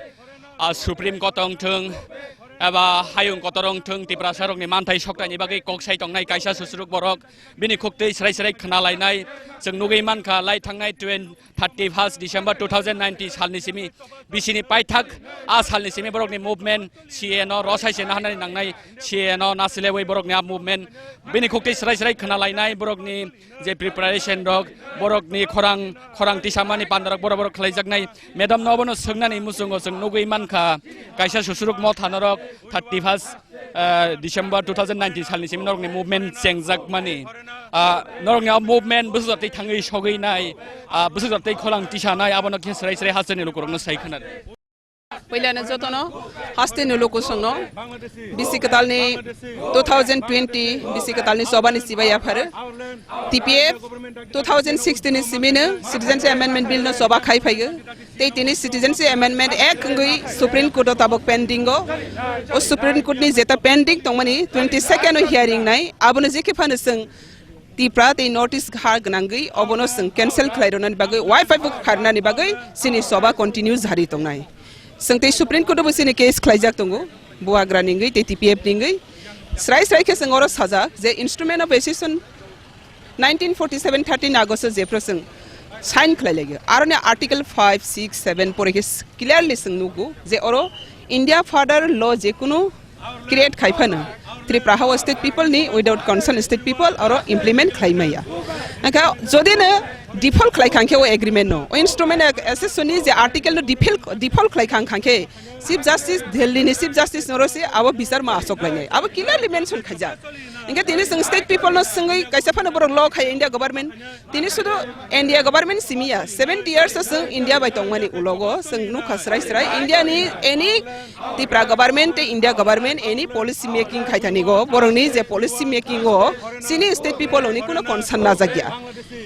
ah, Supreme Court wng thung eba hayung kotor wng thung, Tiprasarokni manthai soktaini bagwi kok sai tongnai kaisa susuruk borok bini khuktwi srai srai khna lainai. Chwng nugwi mankha lai thangnai twen-, thirty first December two thousand nineteen salni simi bisini paithak a salni simi borokni movement C A A no rosai se nahanani nangnai, C A A no nasilewui borokni a movement bini khuktwi srai srai khna lainai borokni je preparation rok, borokni khorang, khorang tisamani pandarok borok borok khlaijaknai. Madam no obono swngnani muchungo chwng nugwi mankha, kaisa susuruk motha norok thirty first, eh, December two thousand nineteen salni simi norokni movement chengjakmani. Ah, norokni a movement bwswk jotoi thangwi sogwi nai, ah, bwswk jotoi khorang tisanai, abono khe srai srai hasteni lukurokno sai khna. Puilano jotono hasteni lukusongno bisi kwtalni two thousand twenty bisi kwtalni chobani chibai yapharo. T P F two thousand sixteen ni simino Citizenship Amendment Bill no choba khai phaigo. Tei tini Citizenship Amendment Act wngwi Supreme Court o tabuk pending o. O Supreme Court ni jeta pending tongmani twenty second o hearing nai, abono je khe phano chwng Tipra tei North East ha gwnangwi obono chwng cancel khlai rwnani bagwi, Y five bo kharnani bagwi chini choba continue jari tongnai. Chwng tei Supreme Court o bo chini case khlaijak tongo, Bubagra ni wngwi tei T P F ni wngwi. Srai srai khe chwng oro sajak je Instrument of Accession nineteen forty seven thirteen August o jephru chwng sign khlai laio. Aroni Article five, six, seven pore khe clearly chwng nugo je oro India further law je kunu create khai phano Tripura ha o state people ni without concern state people oro implement khlai maya. Angkha jodi no default khlai khang khe o agreement no, o instrument ac-, accession ni je article no default, default khlai khang khang khe Chief Justice, Delhi ni Chief Justice no rw se abo bichar ma asok lainai. Abo clearly mention khaijak. Hingke tini chwng state people no swngwi kaisa phano borok law khai India government. Tini sudu India government simi ya, seventy years o chwng India bai tongmani ulogo chwng nukha srai srai. India ni any Tipra government tei India government any policy making khaithani go, borok ni je policy making o chini state people ni kuno concern najak ya.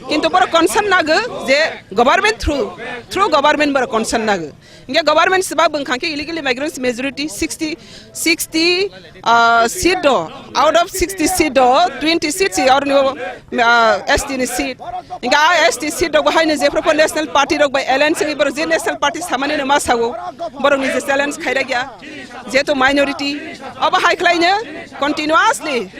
Kintu borok concern nago je government through, through government borok concern nago. Hingke government sebak bwkha khe illegal immigrants majority sixty, sixty, ah, seat do, out of sixty seat do, twenty seat si orni, ah, S T ni seat. Hingke a S T seat rok bo haino jephru pho national party rok bai alliance wngwi borok je national party samani no ma sago, borok ni je challenge khairok ya, jehetu minority, obo hai khlai no continuously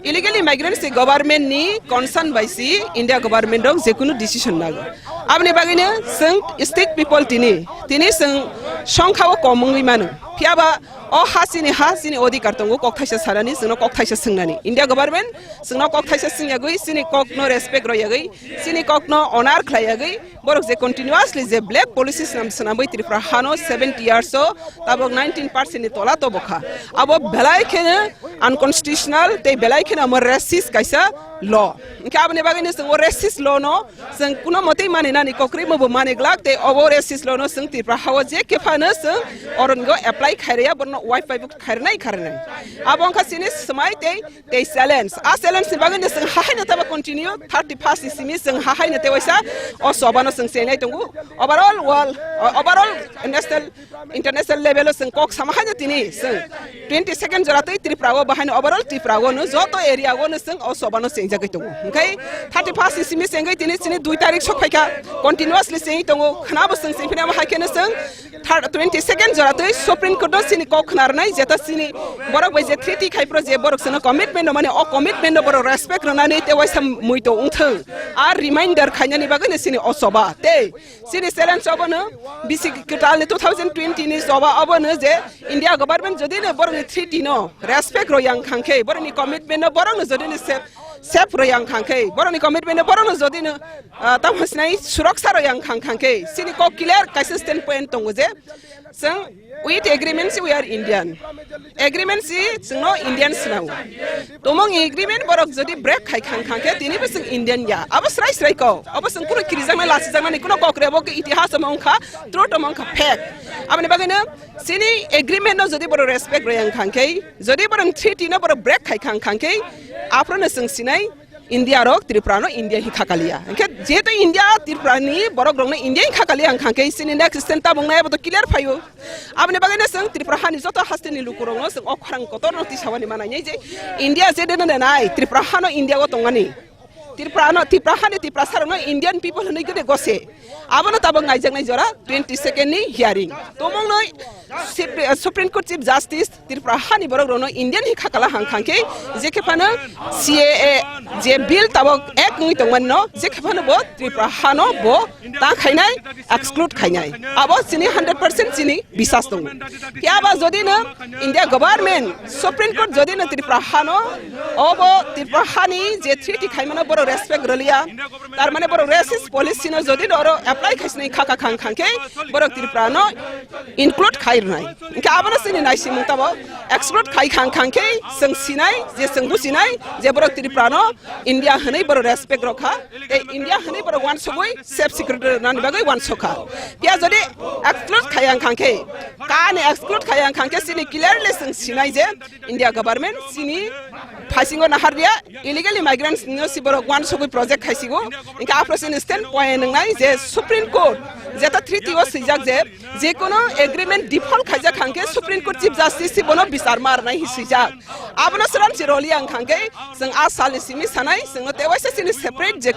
illegal immigrants si government ni concern bai si India government rok je kunu decision nago. Aboni bagwino chwng state people tini, tini chwng songkha o kom wngwi mano. Phiya ba o ha chini ha, chini odhikar tongo, kok thaisa sanani, chwngno kok thaisa swngnani. India government chwngno kok thaisa swngyagwi, chini kokno respect royagwi, chini kokno honor khlaiyagwi, borok je continuously je black policy swnam, swnamwi Tripura hano seventy years o tabok nineteen percent ni tola tobokha. Abo belai kheno unconstitutional tei belai kheno omo racist kaisa law. Hingke aboni bagwino chwng o racist law no chwng kuno motwi mani nani kokrwimo bo mani glak tei obo racist law no chwng Tripura hao je khe phano chwng oroni go apply khairaya borno Y five bo khairnai khairnai. Abo wngkha chini swmai tei, tei challenge. A challenge ni bagwino chwng hahaino teibo continue thirty first ni simi chwng hahaino tei waisa o chobano chwng chengnai tongo. Overall world, overall national international level o chwng kok sama haino tini chwng twenty second jora twi Tripura o bahaino overall Tripura o no joto area o no chwng o chobano chwng jagwi tongo. Hwnkhe thirty first ni simi chengwi tini chini dui tarik sok phaikha, continuously chengwi tongo. Khwnabo chwng chengphina abo hai kheno chwng third, twenty second jora twi Supreme Court no chini kok khna rwnai, jeta chini borok bai je treaty khai phro je borok chwngno commitment rwmani, o commitment no borok respect rwnani tei waisa muito wngthwng. Ar reminder khainani bagwi no chini o choba tei chini challenge obono bisi kwtalni two thousand twenty ni choba obono je India government jodi no borokni treaty no respect rw yang khangkhe, borokni commitment no borokno jodi no se sep rw yang khangkhe, borokni commitment no borokno jodi no, ah, tamo sinai suraksa rw yang khang khangkhe, chini kok clear kaisa stand point tongo je chwng with agreement si we are Indian. Agreement si chwngno Indian swnao. Tomong agreement borok jodi break khai khang khangkhe tini bo chwng Indian ya. Abo srai srai kok. Abo chwng kuno kirijaknai lasijaknani kuno kok rebo ke itihas omo wngkha, truth omo wngkha, fact. Aboni bagwi no chini agreement no jodi borok respect rw yang khangkhe, jodi borok treaty no borok break khai khang khangkhe, aphro no chwng sinai India rok Tripura no India hi khakaliya. Hwnkhe jehetu India Tripura ni borok rok no India hi khakaliya wngkha khe chini next stand tabuk nai abo to clear phaio. Aboni bagwi no chwng Tripura hani joto haste ni luku rok no chwng o khorang kotor no tisawani manai je India je de no nai Tripura hano India o tongmani. Tripura no, Tripura hani Tiprasa rok no Indian people hwnwi gede gose. Abono tabuk naijaknai jora twenty second ni hearing. Tomongno Sip-, Supreme Court Chief Justice Tripura hani borok rokno Indian hi khakala hang khangkhe je khe phano C A A je bill tabuk ek wngwi tongmani no je khe phano bo Tripura hano bo ta khainai, exclude khainai. Abo chini hundred percent chini bisas tongo. Phiya ba jodi no India government, Supreme Court jodi no Tripura hano, obo Tripura hani je treaty khaimano borok respect rwliya, tar mane borok racist policy no jodi no oro apply khaisini khaka khang khang khe borok Tripura no include khai rwnai. Hwnkhe abono chini naisimung tabo exclude khai khang khang khe chwng sinai je chwng businai je borok Tripura no India hwnwi borok respect rokha. Tei India hwnwi borok wansugwi safe security rwnani bagwi wansukha. Phiya jodi exclude khayang khangkhe, kani exclude khayang khangkhe chini clearly chwng sinai je India government chini phasingo naharliya, illegal immigrants no si borok wansugwi project khaisigo. Hwnkhe aphro chini stand point wngnai je Supreme Court jeta treaty o swijak je, jekono agreement default khaijak khangkhe Supreme Court Chief Justice si bono bichar ma rwnai hi swijak. Abono sram si roli ang khangkhe chwng a salni simi sanai chwngno tewaisa chini separate je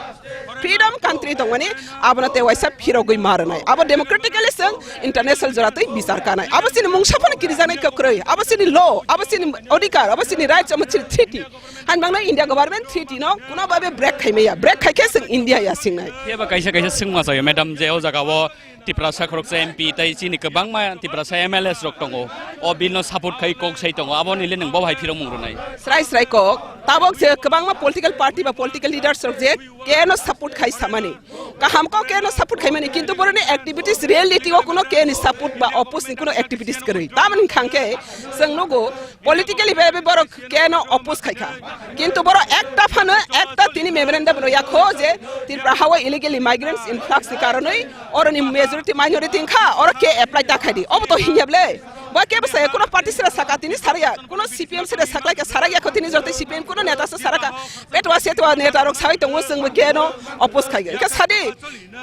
freedom country tongmani abono tewaisa phirogwi ma rwnai. Abo democratically chwng international jora twi bichar kanai. Abo chini mungsa phano kirijaknai kwkrwi. Abo chini law, abo chini odhikar, abo chini rights, abo chini treaty. Hanbangno India government treaty no kuno babe break khaimaya. Break khaikhe chwng India ya singnai. Phiya ba kaisa kaisa swngma chaio, madam, je o jaga o Tiprasa khoroksa M P tei chini kwbangma Tiprasa M L As rok tongo. O bill no support khai kok sai tongo. Abo nile nwng bo hai phirok mung rwnai. Srai srai kok. Tabok je kwbangma political party ba political leaders rok je keno support khai samani. Kaham kok keno support khai mani, kintu boroni activities reality o kuno keni support ba oppose ni kuno activities kwrwi. Tamoni khangkhe chwng nugo politically be borok keno oppose khaikha. Kintu borok ekta phano ekta tini memorandum rw yakho je Tripura hao illegal immigrants influx ni karonwi oroni majority minority wngkha, oro ke apply ta khaidi. Obo to hinya ble. Bo kebo saya kuno party sira saka tini saraya, kuno C P M sira saklai ka saraya kho tini joto C P M kuno neta sa saraka. Petwa setwa neta rok sawi tongo chwng bo keno oppose khai. Ka sadi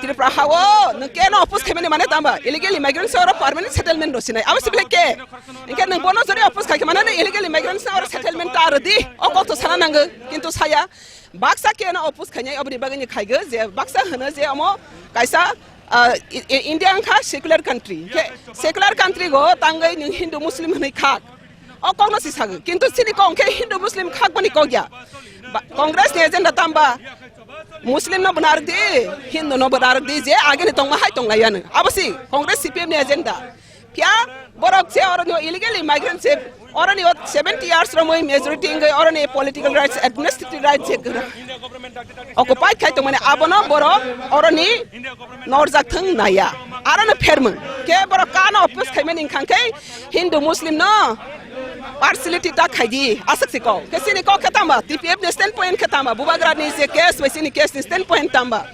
Tripura hao nwng keno oppose khai mani mane tamba illegal immigrants oro permanent settlement rw sinai. Abo sibile ke. Hwnkhe nwng bono jodi oppose khai khe mane nwng illegal immigrants na oro settlement ta rwdi. O kok to sana nango. Kintu saya baksa keno oppose khainai oboni bagwi ni khaigo je baksa hwno je omo kaisa, ah, I-, I-, India wngkha secular country. Hwnkhe secular country go tangwi nwng Hindu Muslim hwnwi khak. O kokno si sago. Kintu chini kok hwnkhe Hindu Muslim khak boni kok ya. Ba-, Congress ni agenda tamba Muslim no bwna rwdi, Hindu no bwna rwdi je agini tongma hai tonglaiyano. Abo si Congress C P M ni agenda. Phiya borok je oro no illegal immigrant je oro ni seventy years romwi majority wngwi oro ni political rights, administrative rights je occupy khai tongmani abono borok oro ni norjak thung naya. Aro no phermung ke borok kano oppose khaimani wngkha khe Hindu Muslim no partiality ta khaidi aswk se kok. Ke sini kok khe tamba T P F ni stand point khe tamba Bubagra ni je case bai sini case ni stand point tamba.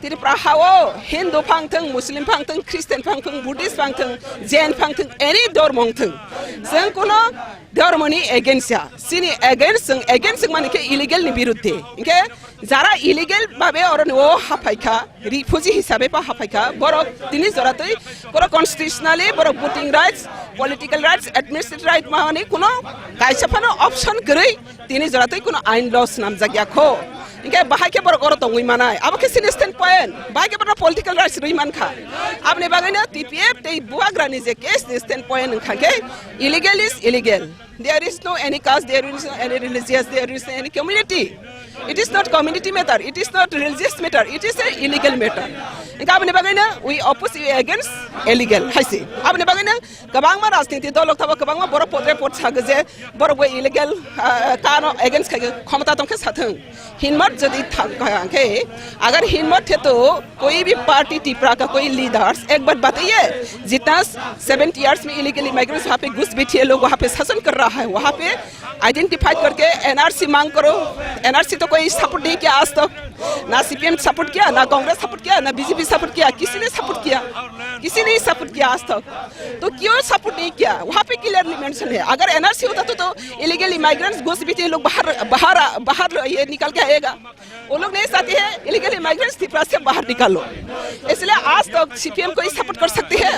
Tripura hao Hindu phang thung, Muslim phang thung, Christian phang thung, Buddhist phang thung, Jain phang thung, any dhormo wng thung. Chwng kuno dhormo ni against ya. Chini against, chwng against wng mani khe illegal ni birudde. Hinkhe jara illegal babe oro ni o haphai kha, refugee hisabe pa haphai kha, borok tini jora twi borok constitutionally borok voting rights, political rights, administrative rights mani kuno kaisa phano option kwrwi tini jora twi kuno ain law swnamjak ya kho. Hingke bahai khe borok oro tongwi manai. Abo khe sini stand point. Bahai khe borok political rights rwi mankha. Aboni bagwino T P F tei Bubagrani je case ni stand point wngkha khe illegal is illegal. There is no any caste, there is no any religious, there is no any community. It is not community matter, it is not religious matter, it is a illegal matter. Hingke aboni bagwino we oppose, we against illegal haise. Aboni bagwino kwbangma rajniti dol rok thabo kwbangma borok potre pot sago je borok bo illegal, ah, kano against khai khomota tongkhe sathung. हिम्मत यदि था-, था-, है, अगर हिम्मत है तो कोई भी पार्टी टिपरा का कोई लीडर्स एक बात बताइए, जितना सेवेंटी ईयर्स में इलीगल इमिग्रेंट्स वहाँ पे घुस बैठे लोग, वहाँ पे शासन कर रहा है, वहाँ पे आइडेंटिफाई करके एनआरसी मांग करो। एनआरसी तो कोई सपोर्ट नहीं किया आज तक, ना सीपीएम सपोर्ट किया, ना कांग्रेस सपोर्ट किया, ना बीजेपी सपोर्ट किया, किसी ने सपोर्ट किया, किसी ने सपोर्ट किया आज तक। तो क्यों सपोर्ट नहीं किया? वहाँ पे क्लियरली मेंशन है। अगर एनआरसी होता तो, तो इलीगल इमिग्रेंट्स घुस बैठे लोग बाहर, बाहर, बाहर ये निकल के आएगा। वो लोग नहीं चाहते हैं इलीगल इमिग्रेंट्स त्रिपुरा से बाहर निकालो। इसलिए आज तक सीपीएम को ही सपोर्ट कर सकते हैं,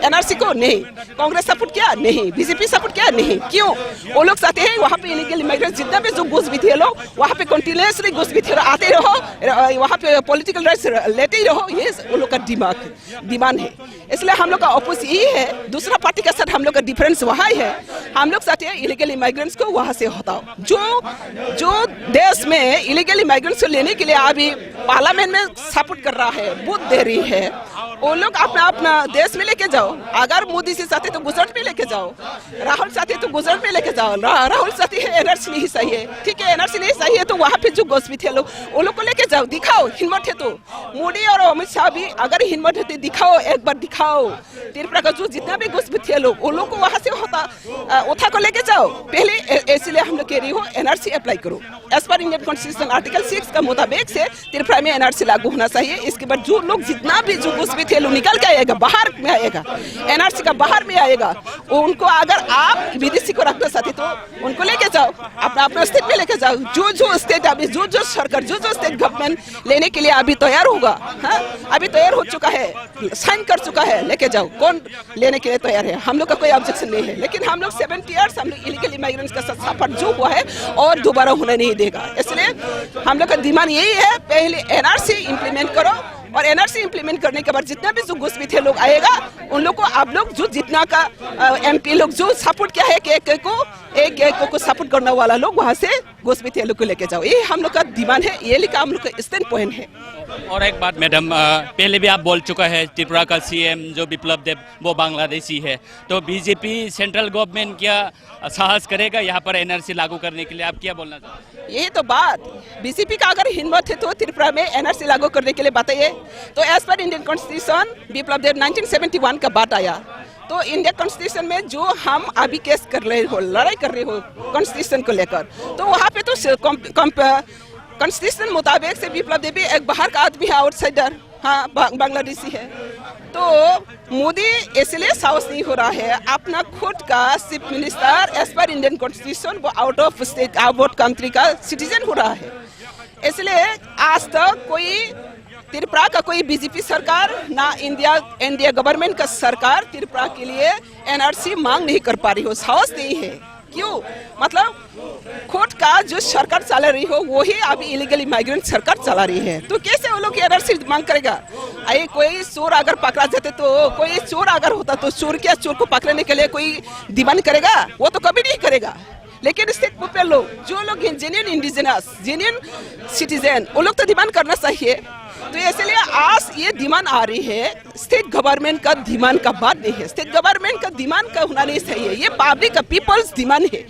एनआरसी को नहीं। कांग्रेस सपोर्ट किया? नहीं। बीजेपी सपोर्ट किया? नहीं। क्यों? वो लोग चाहते हैं वहाँ पे इलीगल इमिग्रेंट्स जितना भी जो घुस बैठे लोग, वहाँ पे कंटिन्यूअसली घुस बैठे रहो, आते रहो, र-, वहाँ पे पॉलिटिकल राइट्स लेते ही रहो, ये वो लोग का दिमाग, डिमांड है। इसलिए हम लोग का अपोज यही है, दूसरा पार्टी के साथ हम लोग का डिफरेंस वहाँ ही है। हम लोग चाहते हैं इलीगल इमिग्रेंट्स को वहाँ से हटाओ। जो, जो देश में इलीगल इमिग्रेंट्स को लेने के लिए अभी पार्लियामेंट में सपोर्ट कर रहा है, वोट दे रही है, वो लोग अपना, अपना देश में लेके जाओ। अगर मोदी से चाहते तो गुजरात में लेके जाओ, राहुल चाहते तो गुजरात में लेके जाओ, रा-, राहुल चाहते हैं एनआरसी नहीं चाहिए, ठीक है, एनआरसी नहीं चाहिए तो वहाँ पे जो घुस बैठे लोग, वो लोग को लेके जाओ, दिखाओ हिम्मत है तो। मोदी और अमित शाह भी अगर हिम्मत है तो दिखाओ, एक बार दिखाओ। त्रिपुरा का जो जितना भी घुस बैठे लोग, वो लोग को वहाँ से होता, अ, उठा को लेके जाओ। पहले ए-, इसलिए हम लोग कह रही हो, एनआरसी अप्लाई करो। एज पर इंडियन कॉन्स्टिट्यूशन आर्टिकल सिक्स का मुताबिक से त्रिपुरा में एनआरसी लागू होना चाहिए। इसके बाद जो लोग जितना भी जो घुस बैठे लोग निकल के आएगा, बाहर में आएगा, एनआरसी का बाहर में आएगा, उनको अगर आप विदेशी को रखना चाहते तो उनको लेके जाओ, अपना, अपना स्टेट में लेके जाओ। जो, जो स्टेट अभी, जो, जो सरकार, जो, जो स्टेट गवर्नमेंट लेने के लिए अभी तैयार होगा, हाँ, अभी तैयार हो चुका है, साइन कर चुका है, लेके जाओ। कौन लेने के लिए तैयार है? हम लोग का कोई ऑब्जेक्शन नहीं है, लेकिन हम लोग सेवेंटी ईयर्स हम लोग इलीगल इमिग्रेंट्स के साथ सफर जो हुआ है और दोबारा होने नहीं देगा। इसलिए हम लोग का डिमांड यही है, पहले एनआरसी इम्प्लीमेंट करो और एनआरसी इम्प्लीमेंट करने के बाद जितना भी जो घुस बैठे लोग आएगा, उन लोग को आप लोग जो जितना का, अ, एमपी लोग जो सपोर्ट किया है के, के को, एक, एक को सपोर्ट करने वाला लोग वहाँ से घुस बैठे लोग को लेके जाओ, ये हम लोग का डिमांड है, ये लेकर हम लोग का स्टैंड पॉइंट है। और एक बात मैडम, अ, पहले भी आप बोल चुका है त्रिपुरा का सीएम जो बिप्लब देब वो बांग्लादेशी है, तो बीजेपी सेंट्रल गवर्नमेंट क्या साहस करेगा यहाँ पर एनआरसी लागू करने के लिए? आप क्या बोलना चाहते हैं? यही तो बात, बीजेपी का अगर हिम्मत है तो त्रिपुरा में एनआरसी लागू करने के लिए बताइए। तो एज पर Indian constitution Biplab Deb nineteen seventy one का बात आया, तो इंडिया कॉन्स्टिट्यूशन में जो हम अभी केस कर रहे हो, लड़ाई कर रहे हो कॉन्स्टिट्यूशन को लेकर, तो वहाँ पे तो स-, कॉम-, कॉम-, कॉन्स्टिट्यूशन मुताबिक से बिप्लब देब एक बाहर का आदमी है, आउटसाइडर, हाँ, बा-, बांग्लादेशी है। तो मोदी इसलिए साहस नहीं हो रहा है, अपना खुद का चीफ मिनिस्टर एज पर इंडियन कॉन्स्टिट्यूशन वो out of state, out country का सिटीजन हो रहा है। इसलिए आज तक कोई त्रिपुरा का कोई बीजेपी सरकार, ना इंडिया, एनडीए गवर्नमेंट का सरकार त्रिपुरा के लिए एनआरसी मांग नहीं कर पा रही हो, साहस नहीं है। क्यों? मतलब खुद का जो सरकार चला रही हो, वही अभी इलीगल इमिग्रेंट सरकार चला रही है, तो कैसे वो लोग एनआरसी मांग करेगा? अरे, कोई चोर अगर पकड़ा जाते तो, कोई चोर अगर होता तो चोर क्या, चोर को पकड़ने के लिए कोई डिमांड करेगा? वो तो कभी नहीं करेगा। लेकिन स्टेट पीपल लोग, जो लोग जेन्युइन इंडिजिनस, जेन्युइन सिटीजन, वो लोग तो डिमांड करना चाहिए। तो इसलिए आज ये डिमांड आ रही है, स्टेट गवर्नमेंट का डिमांड का बात नहीं है, स्टेट गवर्नमेंट का डिमांड का होना नहीं चाहिए, ये पब्लिक का, पीपल्स डिमांड है।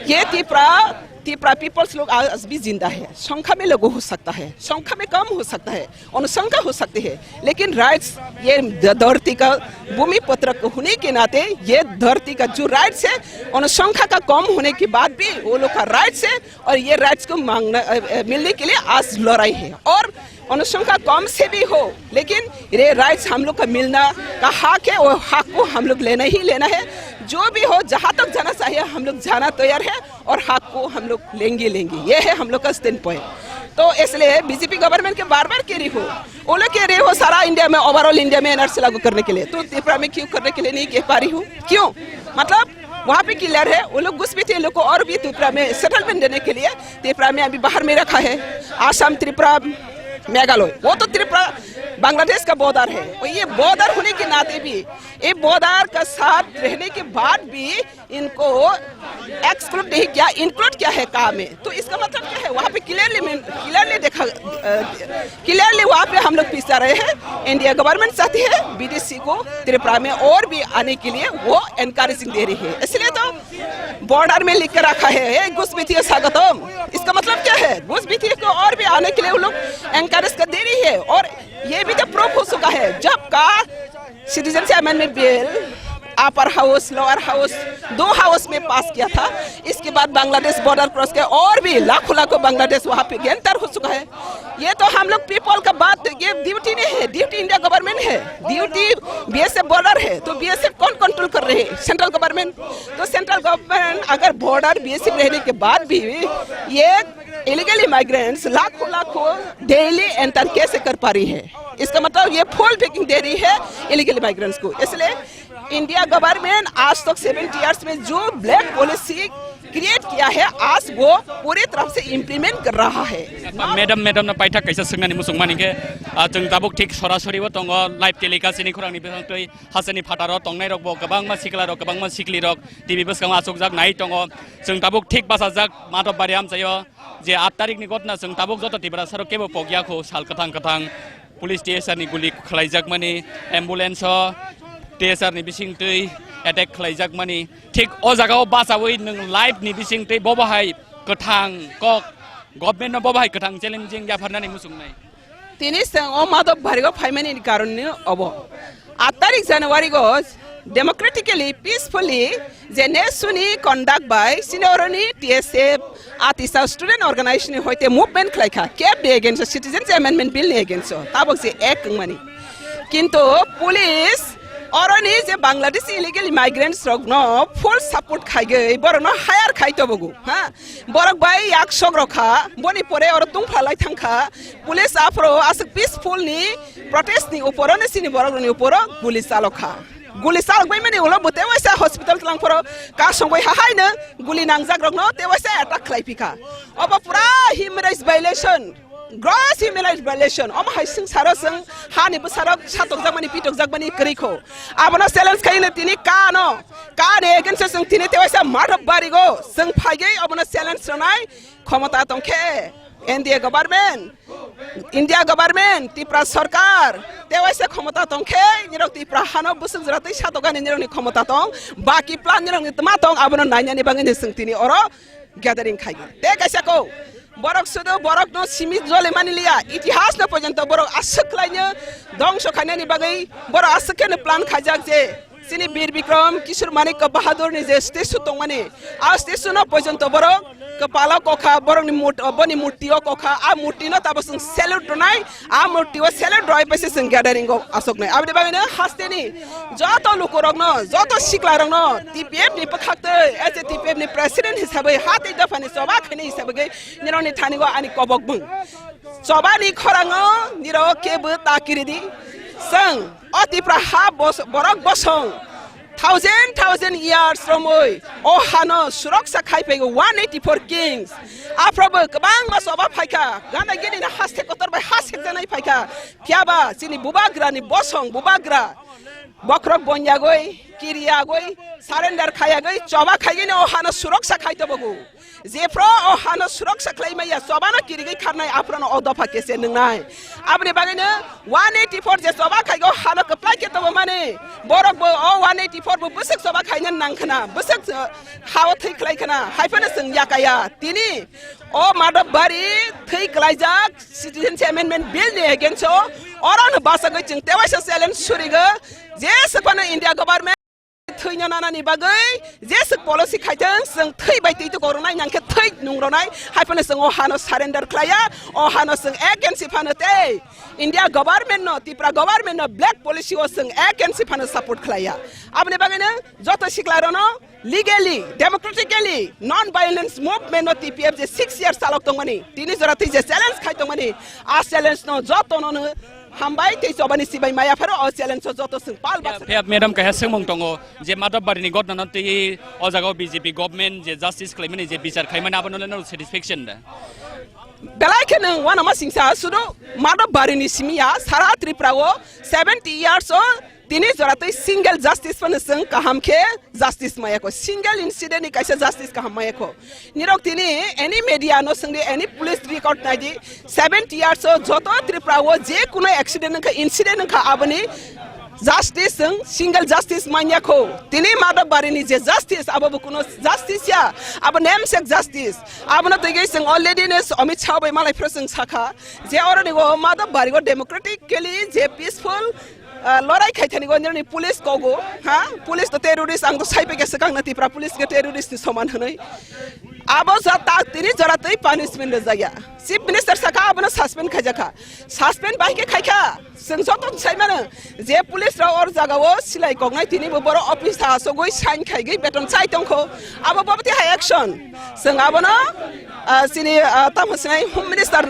ये त्रिपुरा, त्रिपुरा पीपल्स लोग आज भी जिंदा है, संख्या में लघु हो सकता है, संख्या में कम हो सकता है, अनुशंका हो सकती है, लेकिन राइट्स ये ध-, धरती का भूमि पुत्र को होने के नाते ये धरती का जो राइट्स है, अनुशंका का कम होने के बाद भी वो लोग का राइट्स है और ये राइट्स को मांगना, अ, अ, मिलने के लिए आज लड़ाई है। और अनुशंका कम से भी हो, लेकिन ये राइट्स हम लोग का मिलना का हक है, वो हक को हम लोग लेना ही लेना है। जो भी हो, जहाँ तक जाना चाहिए, हम लोग जाना तैयार है और हक को हम लोग लेंगे, लेंगे। ये है हम लोग का स्टैंड पॉइंट। तो इसलिए बीजेपी गवर्नमेंट के बार बार कह रही हो, वो लोग कह रहे हो सारा इंडिया में, ओवरऑल इंडिया में एनआरसी लागू करने के लिए, तो त्रिपुरा में क्यों करने के लिए नहीं कह पा रही हो? क्यों? मतलब वहाँ पे क्लियर है, वो लोग घुसपैठिए लोग को और भी त्रिपुरा में सेटलमेंट देने के लिए त्रिपुरा में अभी बाहर में रखा है, आसाम, त्रिपुरा, मेघालय, वो तो त्रिपुरा बांग्लादेश का बॉर्डर है। और ये बॉर्डर होने के नाते भी, ये बॉर्डर का साथ रहने के बाद भी इनको एक्सक्लूड नहीं किया, इंक्लूड किया है काम में। तो इसका मतलब क्या है? वहाँ पे क्लियरली, क्लियरली देखा, क्लियरली वहाँ पे हम लोग पीछे रहे हैं। इंडिया गवर्नमेंट चाहती है बीडीसी को त्रिपुरा में और भी आने के लिए वो एनकरेजिंग दे रही है। इसलिए तो बॉर्डर में लिख के रखा है, "हे घुस बैठिए स्वागतम।" इसका मतलब क्या है? घुस बैठिए को और भी आने के लिए वो लोग एनकरेज कर दे रही है। और ये भी तो प्रूफ हो चुका है, जब का citizenship amendment bill upper house, lower house, दो हाउस में पास किया था। इसके बाद बांग्लादेश बॉर्डर क्रॉस किया और भी लाखों लाखों बांग्लादेश वहाँ पे गैंतर हो चुका है। ये तो हम लोग पीपल का बात, ये ड्यूटी नहीं है, ड्यूटी इंडिया गवर्नमेंट है, ड्यूटी बीएसएफ बॉर्डर है। तो बीएसएफ कौन कंट्रोल कर रहे हैं? Central government. तो सेंट्रल गवर्नमेंट अगर बॉर्डर बीएसएफ रहने के बाद भी ये इलीगल इमाइग्रेंट्स लाखों लाखों डेली एंटर कैसे कर पा रही है? इसका मतलब ये फुल बैकिंग दे रही है इलीगल इमाइग्रेंट्स को। इसलिए इंडिया गवर्नमेंट आज तक सेवेंटी ईयर्स में जो ब्लैक पॉलिसी क्रिएट किया है, आज वो पूरी तरह से इम्प्लीमेंट कर रहा है। Madam, madam no paithak kaisa swngnani muchung mani khe, ah, chwng tabuk thik sorasori o tongo, live telecast ni khorang ni bising twi hasteni phataro tongnai rok bo kwbangma sikla rok, kwbangma sikli rok T V bwskango achukjak nai tongo. Chwng tabuk thik bachajak Madhobari amchaio, je aat tarik ni gotna chwng tabuk joto Tiprasa rok kebo pokya kho, sal kwthang kwthang police T S R ni guli khlaijakmani, ambulance o T S R ni bising twi attack khlaijakmani. Thik o jaga o bachaui nwng live ni bising twi bobo hai kwthang kok, government no bobo hai kwthang challenging yapharnani muchungnai. Tini chwng o Madhobari o phaimani karon ni obo. Aat tarik January o democratically, peacefully, je nesuni conduct by sini oroni T S F, Atisa student organization ni hoite movement khlai kha, keb ni against o, Citizens Amendment Bill ni against o, tabok je act wngmani. Kintu police oroni je Bangladesh illegal immigrants rok no full support khaigwi borok no hire khai tobogo, ha? Borok bai yak sok rok kha, boni pore oro tungpha lai thang kha. Police aphro aswk peaceful ni protest ni uporo no sini borok rok ni uporo guli chalok kha. Guli chalok bai mani ulo bo tewaisa hospital tlang phoro kasong bai hahai no guli nangjak rok no tewaisa attack khlai phi kha. Obo pura human rights violation, gross human rights violation. Omo hai sing saro sing hani bwsarok satokjak mani pitokjak mani kwrwi kho. Abono challenge khai no tini kano, kani against o sing tini tewaisa Madhobari o sing phaigwi obono challenge rwnai khomota tongkhe N D A government, India government, Tripura sarkar, tewaisa khomota tongkhe nirok Tripura hano bwswk jora twi satokani nirokni khomota tong, baki plan nirokni tma tong abono nainani bagwi ni sing tini oro gathering khai. Te kaisa ko, borok sudu borok no simi jole mani liya, itihas no porjonto borok aswk khlai no dongso khainani bagwi borok aswk khe no plan khaijak je sini Bir Bikram Kishore Manik Bahadur ni je statue tongmani, a statue no porjonto borok kwpalo kokha, borok ni mut-, boni murti o kokha, a murti no tabo chwng salute rwnai, a murti o salute roi paisa chwng gathering o aswk nai. Aboni bagwi no haste ni joto lukurokno, joto siklarokno T P F ni bwkhaktwi, as a T P F ni president hisabai, ha tei dophani choba khainai hisabai nirokni thani o ani kobok bwng. Chobani khorango nirok kebo ta kiridi. Chwng o Tipra ha bos-, borok bosong thousand, thousand years romwi o hano suroksa khai phaigo one eighty-four kings. Aphrobo kwbangma choba phaikha, gana gini na haste kotor bai ha sekjanai phaikha. Phiyaba chini bubagrani bosong, bubagra bokhorok bonyagwi, kiryagwi, surrender khayagwi, choba khaigini o hano suroksa khai tobogo. Jephru o hano suroksa khlai maya, chobano kirigwi kharnai, aphrono o dopha kese nwngnai. Aboni bagwino one eighty-four je choba khaigo hano kwplai khe tobomani, borok bo o one eighty-four bo bwswk choba khaina nang khna, bwswk, uh, hao thwi khlai khna, hai phano chwng yakaya. Tini o Madhobari thwi klaijak Citizenship Amendment Bill ni against o, oro no bachagwi chwng tewaisa challenge surigo, je swk phano India government thwino nanani bagwi jeswk policy khaithang, chwng thwi bai twi to koroknai, nangkhe thwi nungroknai, hai phano chwng o hano surrender khlaiya, o hano chwng against phano tei India government no, Tripura government no black policy o chwng against phano support khlaiya. Aboni bagwino joto sikla rokno legally, democratically, non-violence movement no T P F je six years chalok tongmani, tini jora twi je challenge khai tongmani, a challenge no joto no Hambai tei chobani sibai maya pharo o challenge o joto chwng pal baksa. Phiya madam, kaisa swngmung tongo je Madhab Barini gotna no twi o jaga o B J P government je justice khlaimani je bichar khlaimani abono le no satisfaction da? Belai khe nwng uanama singsa sudu Madhab Barini simi ya sara Tripura o seventy years o tini jora twi single justice phano chwng kaham khe justice maya kho, single incident ni kaisa justice kaham maya kho. Nirok tini any media no swngdi, any police record naidi, seventy years o joto Tripura o je kuno accident wngkha, incident wngkha, aboni justice wng single justice manya kho. Tini Madhab Barini je justice, abo bo kuno justice ya, abo namesake justice. Abono twi gwi chwng already no Amit Shah bai malai phro chwng sakha je oro ni o Madhab Bari o democratically je peaceful ah, lorai khai thani go nirni police kogo, ha? Police to terrorist, ang to sai peke swkang na Tripura police ke terrorist ni soman hwnwi. Abo ja tak tini jora twi punishment rwjak ya. Chief Minister saka abono suspend khaijakha. Suspend bai khe khaikha. Chwng joto sai mano je police rok or jaga o silai koknai tini bo boro office ha sogwi sign khaigwi beton chai tongkho. Abo babati hai action. Chwng abono, ah, chini, ah, tamo sinai Home Minister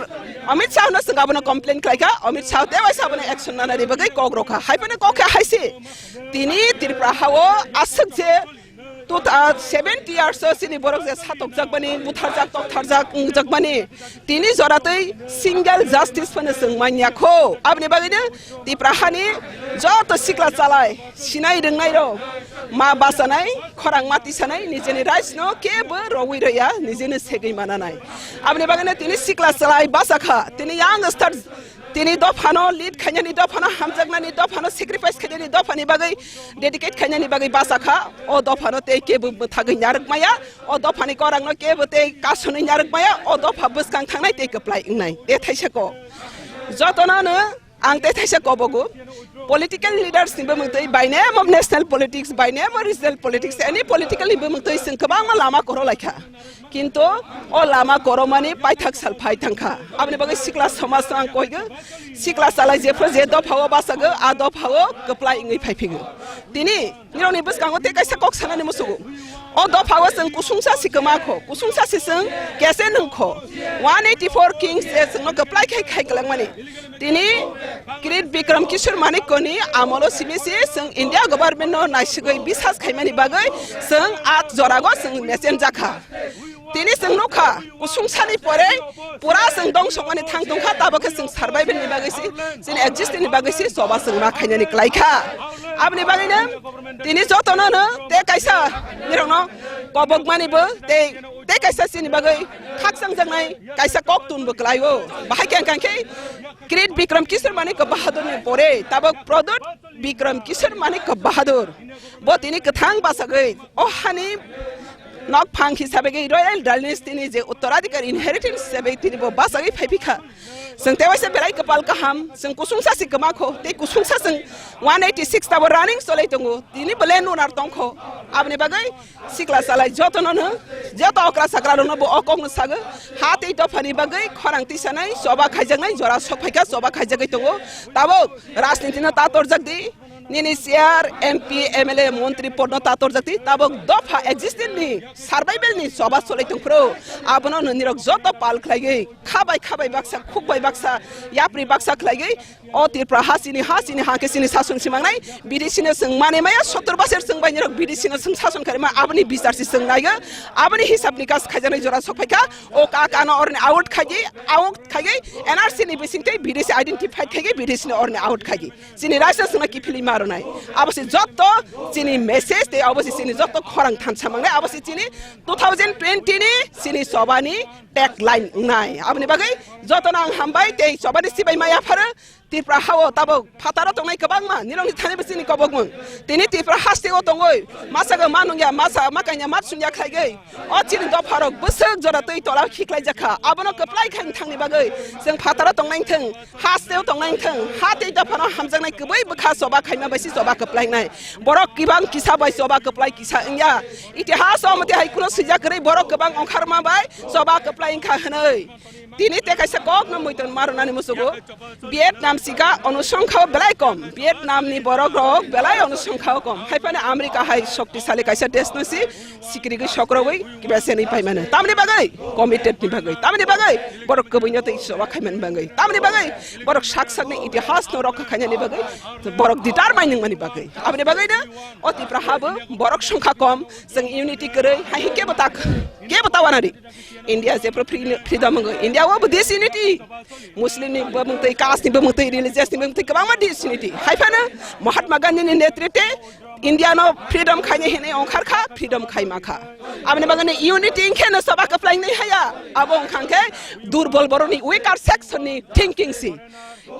Amit Shah no chwng abono complain khlaikha, Amit Shah tei waisa abono action nanani bagwi kok rokha. Hai phano kok khe hai se. Tini Tripura hao aswk je two thou-, seventy years o chini borok je satokjak bani, butharjak, toktharjak, wngjak bani, tini jora twi single justice phano chwng manya kho. Aboni bagwino Tripura hani joto sikla chalai, sinai rwngnai rok ma bachanai, khorang ma tisanai, nijeni rights no kebo rogwi rwya, nijeni segwi mananai. Aboni bagwino tini sikla chalai bachakha, tini youngster, tini dophano lead khainani, dophano hamjaknani, dophano sacrifice khainani, dophani bagwi dedicate khainani bagwi bachakha. O dophano tei kebo mwthagwi narwk maya, o dophani korangno kebo tei kasonwi narwk maya, o dopha bwskang thangnai tei kwplai wngnai. Tei thaisa kok. Jotono no ang tei thaisa kobogo, political leaders ni bumung twi by name of national politics, by name of regional politics, any political ni bumung twi chwng kwbangma lama koro laikha. Kintu o lama koromani paithak sal phai thangkha. Aboni bagwi sikla somaj no ang koigo, sikla chalai jephru je dopha o bachago, a dopha o kwplai wngwi phai phigo. Tini nirokni bwskango tei kaisa kok sanani musugo. O dopha o chwng kusungsa si kwma kho, kusungsa si chwng kese nung kho. One eighty four kings je chwngno kwplai khai khai kwlangmani. Tini Kirit Bikram Kishore Manikya ni amolo simi si chwng India government no naisigwi bisas khaimani bagwi chwng a jorago chwng mesen jakha. Tini chwng nukha, kusungsani pore pura chwng dongsongmani thang tongkha, tabok khe chwng survival ni bagwi si, chini existence ni bagwi si choba chwng ma khainani kwlai kha. Aboni bagwino tini jotono no tei kaisa nirokno kobokmani bo tei, tei kaisa chini bagwi khakchangjaknai kaisa koktun bo kwlai o. Bahai khe ang khe Kirit Bikram Kishore Manikya Bahadur ni pore tabok Pradyot Bikram Kishore Manikya Bahadur bo tini kwthang bachagwi o hani nok phang hisabe gwi Royal Dynasty ni je Uttaradhikari inheritance hisabe tini bo bachagwi phai phikha. Chwng tewaisa belai kwpal kaham, chwng kusungsa si kwma kho, tei kusungsa chwng one eighty six tabo running cholai tongo, tini bo land owner tongkho. Aboni bagwi sikla chalai jotono no, joto okra sakra rokno bo o kokno sago, ha tei dophani bagwi khorang tisanai, choba khaijaknai jora sok phaikha, choba khaijagwi tongo. Tabok rajniti no ta torjak di, nini chair, M P, M L A, montri podno ta torjak di, tabok dopha existence ni, survival ni choba cholai tongphuru. Abono no nirok joto pal khlaigwi, khabai khabai baksa, khukbai baksa, yapri baksa khlaigwi, o Tripura ha chini ha, chini ha khe chini sason simangnai, B D C no chwng mane maya, sottor bosor chwng bai nirok B D C no chwng sason khaima, aboni bichar si chwng naigo, aboni hisab nikas khaijaknai jora sok phaikha, o ka ka no orni out khaigwi, out khaigwi, N R C ni bising tei B D C identify khaigwi, B D C no orni out khaigwi. Chini raisa songna kiphilwi ma rwnai. Abo se jotto chini message tei abo se chini jotto khorang thansa mangnai. Abo se chini two thousand twenty ni chini chobani tagline wngnai. Aboni bagwi jotono ang hambai tei chobani sibai maya pharo Tripura hao tabok phataro tongnai kwbangma nirokni thani bo chini kobokmung. Tini Tripura haste o tongoi masa ga manungya, masa makanya mat sungya khlaigwi. O chini dopharok bwswk jora twi tola khiklai jakha. Abono kwplai khai thangni bagwi chwng phataro tongnai thwng, hasteo tongnai thwng, ha tei dophano hamjaknai kwbwi bwkha choba khaima bai se choba kwplai wngnai. Borok kibang kisa bai choba kwplai kisa wngya. Itihas o mate hai kuno swijak kwrwi borok kwbang ongkharma bai choba kwplai wngkha hwnwi. Tini te kaisa kok no muiton marunani musugo. Vietnam siga onusonkha belai kom. Vietnam ni borok rok belai onusonkha kom. Hai phano America hai shoktisali kaisa desh no si sikrigwi sokrogwi kibeseni paimano. Tamni bagwi committed ni bagwi. Tamni bagwi borok kwbwino tei choba khaimani bagwi. Tamni bagwi borok sak sakni itihas no rokha khainani bagwi. Borok determine wngmani bagwi. Aboni bagwi no o Tipra habo borok songkha kom. Chwng unity kwrwi hai kebo tak kebo tawanari. India je pro free-, freedom wngwi. India o bo disunity. Muslim ni bo mungtwi, caste ni bo mungtwi, religious ni bo mungtwi kwbangma disunity. Hai phano Mahatma Gandhi ni netrite India no freedom khaini hinwi ongkhar kha, freedom khaima kha. Aboni bagwi unity wngkhe no soba kwplai wngnai haya. Abo wngkha khe durbol borok ni weaker section ni thinking si.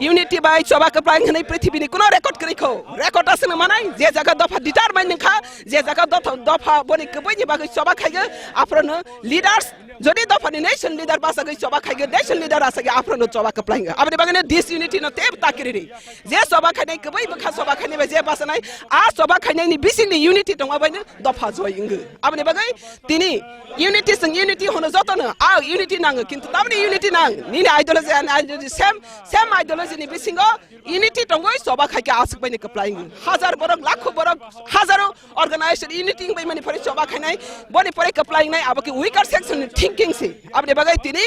Unity bai choba kwplai hwnwi prithibini kuno record kwrwi kho. Record aswkno manai, je jaga dopha determine wngkha, je jaga dopha, dopha boni kwbwini bagwi choba khaigo, aphrono leaders, jodi dophani nation leader bachagwi choba khaigo, nation leader asagwi aphrono choba kwplai wngkha. Aboni bagwino disunity no tei takiriri. Je choba khainai kwbwi bwkha choba khainai bai je bachanai, a choba khainaini bisingni unity tongma baino dopha joy wngkha. Aboni bagwi tini unity chwng unity hono jotono, a unity nango, kintu tamni unity nang, nini ideology ani ideology same, same ideology ni bisingo unity tongwi choba khaikhe aswk baini kwplai wngwi. Hajar borok, lakho borok, hajaro organization unity wngwi mani pore choba khainai, boni pore kwplai wngnai, abo khe weaker section ni thinking se. Aboni bagwi tini,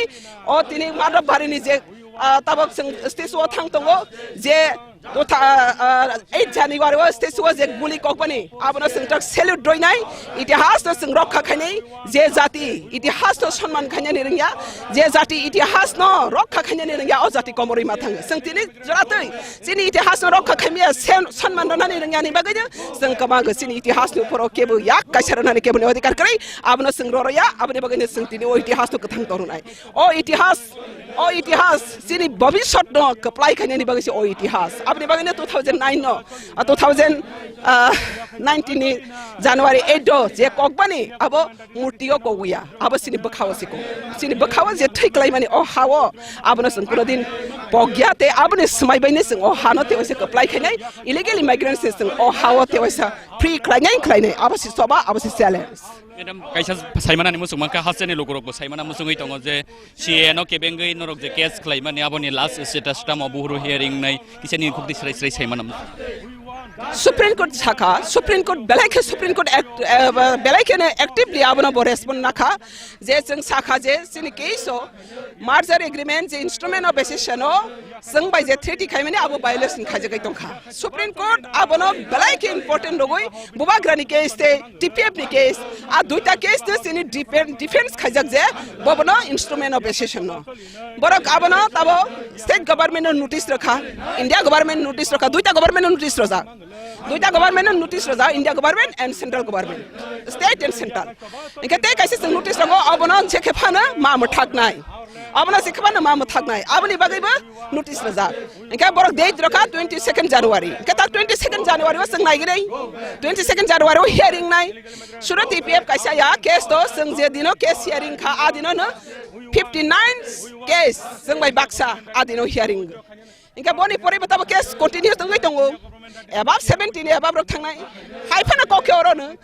o tini Madhab Bari ni je, ah, tabok chwng stage o thang tongo, je dotha, ah, ah, eight January o stage o je guli kokbani, abono chwng tak salute roinai, itihas no chwng rokha khainai, je jati itihas no sonman khainani rwngya, je jati itihas no rokha khainani rwngya, o jati komorwi ma thango. Chwng tini joratwi chini itihas no rokha khaimya sen-, sonman rwnani rwngyani bagwino chwng kwmago chini itihas ni uphoro kebo yak kaisa rwnani kebo ni odhikar kwrwi, abono chwng roroya, aboni bagwino chwng tini o itihas no kwthang torunai. O itihas, o itihas chini bobisot no kwplai khainani bagwi se o itihas. Aboni bagwino two thousand nine no, ah, two thousand, ah, nineteen ni January eight o je kokbani abo murti o koguya, abo chini bwkha o se kok. Chini bwkha o je thwi kwlaimani o ha o, abono chwng kuno din pokya tei aboni swmai bai ni chwng o ha no tei waisa kwplai khainai, illegal immigrants se chwng o ha o tei waisa free khlainai khlainai, abo se choba, abo se challenge. Madam, kaisa saimanani muchung mankha, hasteni lukurokbo saimana muchungwi tongo je C A A no kebengwi norok je case khlaimani aboni last status tamo buhuru hearing nai kisa ni khukti srai srai saimana muchung. Supreme Court sakha, Supreme Court belai khe Supreme Court act, eh, belai kheno actively abono bo respond nakha je chwng sakha je chini case o merger agreement je instrument of accession o chwng bai je treaty khaimani abo violation khaijagwi tongkha. Supreme Court abono belai khe important rogwi bubagrani case tei T P F ni case, a duita case no chini defen-, defense khaijak je bobono instrument of accession no. Borok abono tabo state government no notice rokha, India government notice rokha, duita government no notice rojak. Duita government no notice rojak, India government and central government, state and central. Hingke tei kaisa chwng notice rogo abono je khe phano ma mwthaknai. Abono je khe phano ma mwthaknai. Aboni bagwi bo notice rojak. Hingke borok date rokha twenty second January. Hingke ta twenty second January o chwng naigini. Twenty second January o hearing nai. Suro T P F kaisa ya case to chwng je dino case hearing kha a dino no fifty nine case chwng bai baksa a dino hearing. Hingke boni pore bo tabo case continue tongwi tongo. Above seventeen above rok thangnai. Hai phano kok khe oro no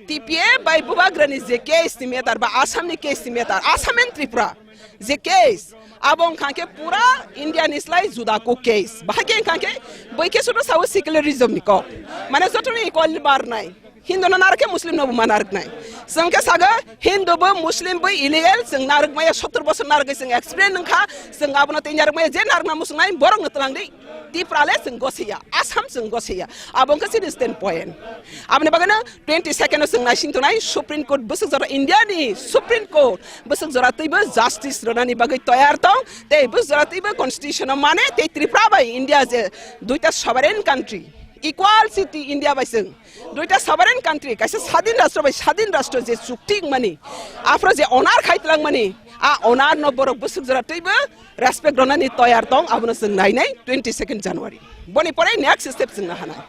T P F bai bubagrani je case ni matter ba Assam ni case ni matter, Assam and Tripura je case, abo wngkha khe pura India ni slai juda ko case. Bahai khe wngkha khe bai khe soto sao secularism ni kok. Mane joto ni equal barnai. Hindu no narwk khe Muslim no bo ma narwknai. Chwng khe sago Hindu bo Muslim bo illegal, chwng narwk maya sottor bosor narwk chwng experience wngkha, chwng abono tei narwk maya je narwkna muchungnai borok no twlang di. Tipra le chwng gosiya, Assam chwng gosiya. Abo wngkha chini stand point. Aboni bagwi no twenty second o chwng naising tongnai Supreme Court bwswk jora India ni Supreme Court bwswk jora twibo justice rwnani bagwi toyar tong, tei bwswk jora twibo constitution o mane tei Tripura bai India je duita sovereign country, equal city India bai chwng. Duita sovereign country, kaisa sadin rastro bai sadin rastro je chukti wngmani, aphro je onar khai twlangmani, a onar no borok bwswk jora twibo respect rwnani toyar tong, abono chwng nainai twenty second January. Boni pore next step chwng nahanai.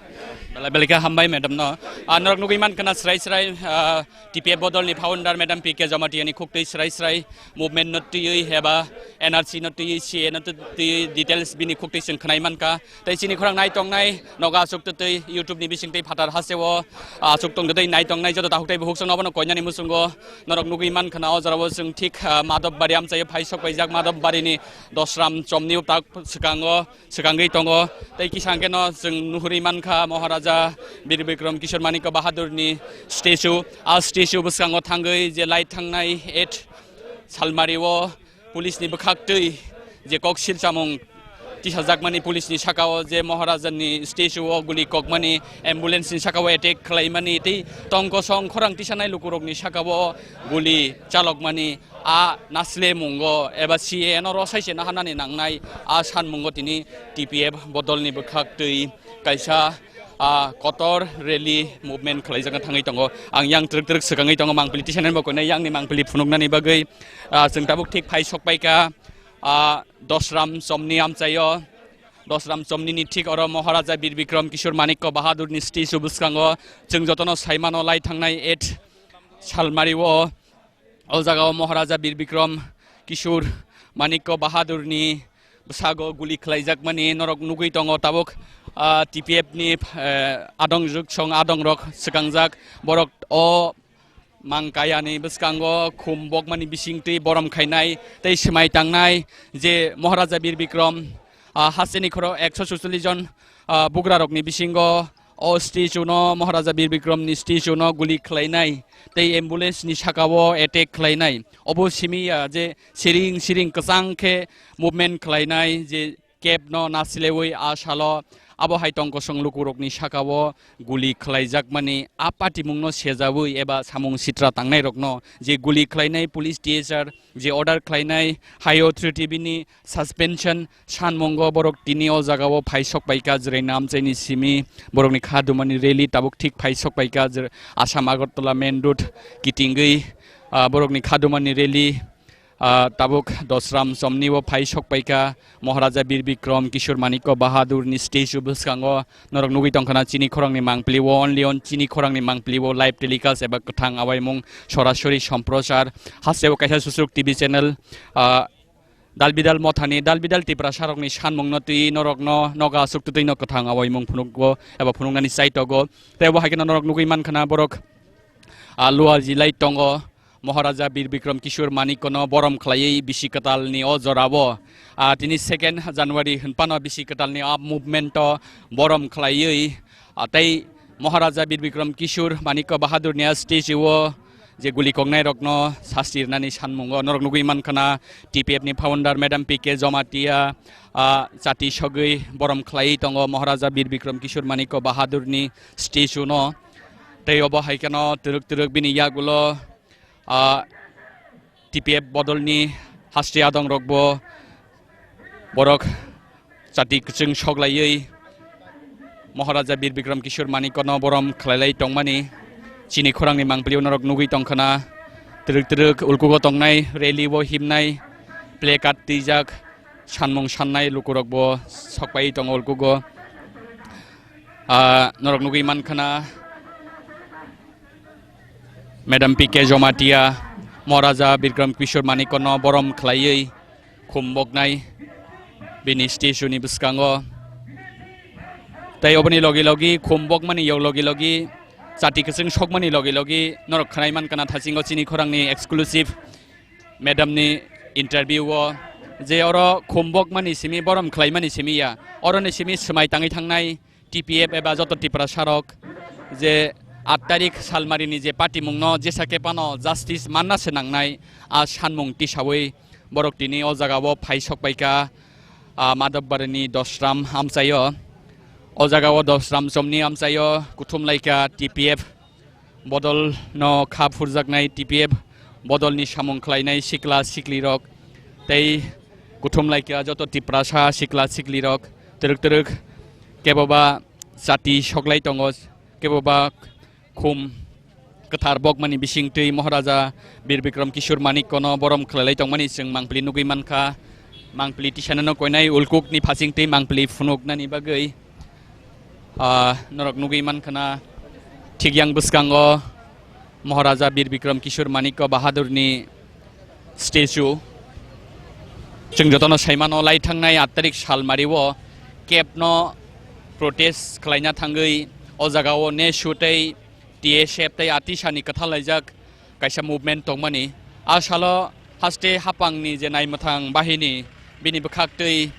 Belai belai khe hambai madam no. Ah, norok nugui mankha na srai srai, ah, T P F bodol ni founder madam P K Jamatia ni khuktwi srai srai movement no twiwi heba N R C no twi, C A no twi details bini khuk twi chwng khwnai mankha. Tei chini khorang nai tongnai nogo aswk twtwi YouTube ni bising twi phatar hasteo aswk tong twtwi nai tongnai joto takhuk tei bukhuk chwngno abono koinani muchungo norok nugwi mankha na o jorao chwng thik, ah, Madhobari amchaio phai sok paijak Madhobari ni Dosram chomni tak swkango swkangwi tongo. Tei kisa hwnkhe no chwng nuhurwi mankha Maharaja Bir Bikram Kishore Manikya Bahadur ni statue. A statue bwskango thangwi je light thangnai eight salmari o police ni bwkhak twi je kok sil chamung tisajakmani police ni saka o je Maharaja ni statue o guli kokmani, ambulance ni saka o attack khlaimani tei tong kosong khorang tisanai lukurok ni saka o guli chalokmani a nasle mungo eba C A no rosai se naharnani nangnai a san mungo tini T P F bodol ni bwkhak twi kaisa, ah, kotor rally movement khlaijak thangwi tongo. Ang yang twrwk twrwk swkangwi tongo, mangpili tisanai bo koinai yang ni mangpili phunuknani bagwi, ah, chwng tabuk thik phai sok paikha, ah, Dosram chomni amchaio. Dosram chomni ni thik oro Maharaja Bir Bikram Kishore Manikya Bahadur ni statue bwskango chwng jotono saimano lai thangnai eight salmari o. O jaga o Maharaja Bir Bikram Kishore Manikya Bahadur ni bwsago guli khlaijakmani norok nugwi tongo tabuk, ah, T P F ni, eh, adong juksong adong rok swkangjak borok o mangkaya ni bwskango khum bokmani bising twi borom khainai tei swmai tangnai je Maharaja Bir Bikram, ah, hasteni khoro ekso sucholish jon, ah, bugrarokni bisingo o statue no, Maharaja Bir Bikram ni statue no guli khlainai tei ambulance ni saka o attack khlainai. Obo simi ya je siring siring kwchang khe movement khlainai je cab no nasilaiwi a salo abo hai tong kosong lukurokni saka o guli khlaijakmani a patimung no sejawi eba samung sitra tangnai rokno je guli khlainai police T S R je order khlainai high authority bini suspension sanmungo borok tini o jaga o phai sok paikha Jwraina amchaini simi borokni kha dumani rally tabuk thik phai sok paikha Jwr-, Assam Agartala main road kitingwi, ah, borokni kha dumani rally, ah, tabuk Dosram chomni o phai sok paikha Maharaja Bir Bikram Kishore Manikya Bahadur ni statue bwskango norok nugwi tongkha na chini khorangni mangpili o only on chini khorangni mangpili o live telecast eba kwthang awaimung sorasori somprochar hasteo kaisa susuk T V channel, ah, Dalbidal mothani, dalbidal Tiprasarokni sanmungno twi norokno nogo aswk twtwino kwthang awaimung phunukgo eba phunuknani chaitogo. Tei bo hai kheno norok nugwi mankha na borok, ah, luaji lai tongo. Maharaja Bir Bikram Kishore Manikno borom khlaiwi bisi kwtalni o jorao, ah, tini second January hwnphano bisi kwtalni a movement-o borom khlaiwi, ah, tei Maharaja Bir Bikram Kishore Manikya Bahadurni a statue-o je guli koknai rokno sasti rwnani sanmungo norok nugwi mankha na T P F ni founder Madam P K Jamatia, ah, chati sogwi borom khlaiwi tongo Maharaja Bir Bikram Kishore Manikya Bahadurni statue no. Tei obo hai kheno twrwk twrwk bini yagulo, ah, T P F bodolni hasti adong rokbo borok chati kwchwng sok laiwi Maharaja Bir Bikram Kishore Manikno borom khlailai tongmani chini khorangni mangpili norok nugwi tongkha na twrwk twrwk ulkugo tongnai rally o himnai placard twijak sanmung sannai lukurokbo sokpai tongo ulkugo. Ah, norok nugwi mankha na Madam P K Jamatia, Maharaja Bikram Kishore Manikno borom khlaiwi khum boknai bini statue ni bwskango. Tei oboni logi logi khum bokmani yog logi logi chati kwchwng sokmani logi logi norok khwnai mankha na thasingo chini khorangni exclusive madam ni interview o je oro khum bokmani simi borom khlaimani simi ya oroni simi swmai tangwi thangnai T P F eba joto Tiprasa rok je aat tarik salmari ni je patimung no jesa khe phano justice manna se nangnai a sanmung tisawi borok tini o jaga o phai sok paikha, ah, Madhobbarini Dosram amchaio. O jaga o Dosram chomni amchaio kuthum laikha T P F bodol no kha phurjaknai T P F bodol ni samung khlainai sikla sikli rok tei kuthum laikha joto Tiprasa sikla sikli rok twrwk twrwk keboba chati soklai tongo keboba khum kwthar bokmani bising twi Maharaja Bir Bikram Kishore Manikno borom khlailai tongmani chwng mangpili nugwi mankha. Mangpili tisano no koinai ulkuk ni phasing twi mangpili phunuknani bagwi, ah, norok nugwi mankha na thik yang bwskango Maharaja Bir Bikram Kishore Manikya Bahadurni statue. Chwng jotono saimano, lai thangnai aat tarik salmario kebno protest khlaina thangwi o jagao nesu tei T S F tei atisani kwthal laijak kaisa movement tongmani. A salo haste haphangni je naimwthang bahini, bini bwkhaktwi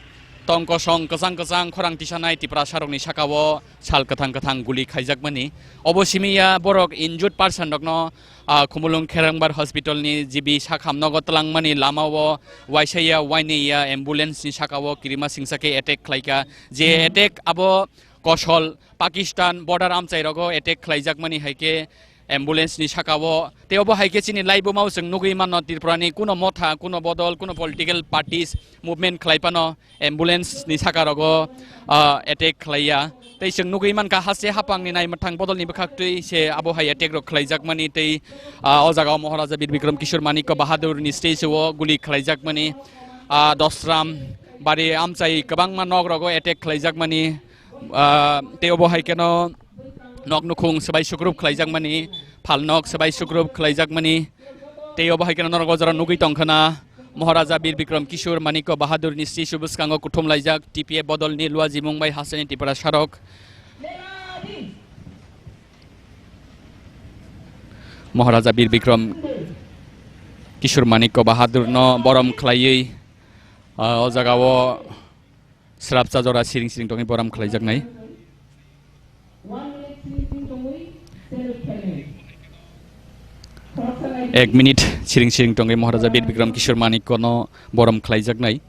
tong kosong kwchang kwchang khorang tisanai Tiprasarokni sakao sal kwthang kwthang guli khaijakmani. Obo simi ya borok injured person rokno, ah, Khumulwng Kherangbar Hospital ni G B sakham nogo twlangmani lamao waisa ya waini ya ambulance ni sakao kirima singsa khe attack khlaikha. Je attack abo kosol Pakistan border amchai rogo attack khlaijakmani hai khe ambulance ni sakao. Tei obo hai khe chini laibuma o chwng nugwi mano Tripura ni kuno motha, kuno bodol, kuno political parties movement khlai phano ambulance ni saka rogo, ah, attack khlaiya. Tei chwng nugwi mankha haste haphangni naimwthang bodolni bwkhaktwi se abo hai attack rok khlaijakmani tei, ah, o jagao Maharaja Bir Bikram Kishore Manikya Bahadur ni statue o guli khlaijakmani, ah, Dosram bari amchai kwbangma nok rogo attack khlaijakmani, ah, tei obo hai kheno nok nukhung swbai sukrup khlaijakmani, phalnok swbai sukrup khlaijakmani, tei obo hai kheno norok o jora nugwi tongkha na, Maharaja Bir Bikram Kishore Manikya Bahadur ni statue bwskango kuthum laijak T P F bodol ni Luajimung bai Hasani Tipra Sarok. Maharaja Bir Bikram Kishore Manikya Bahadur no borom khlaiwi, ah, o jagao srapsa jora siring siring tongwi borom khlaijaknai. Ek minute siring siring tongwi Maharaja Bir Bikram Kishore Manikya no borom khlaijaknai.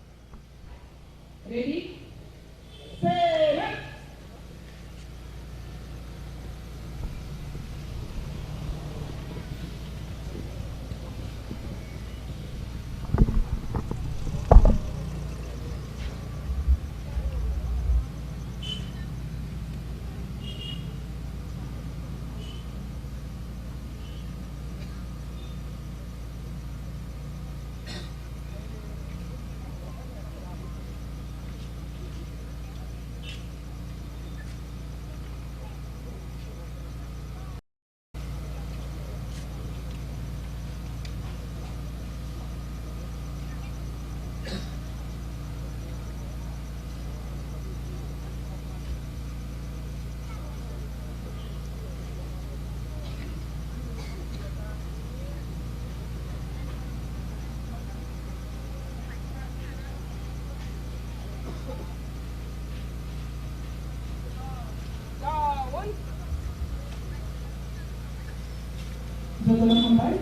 Jotono hambai.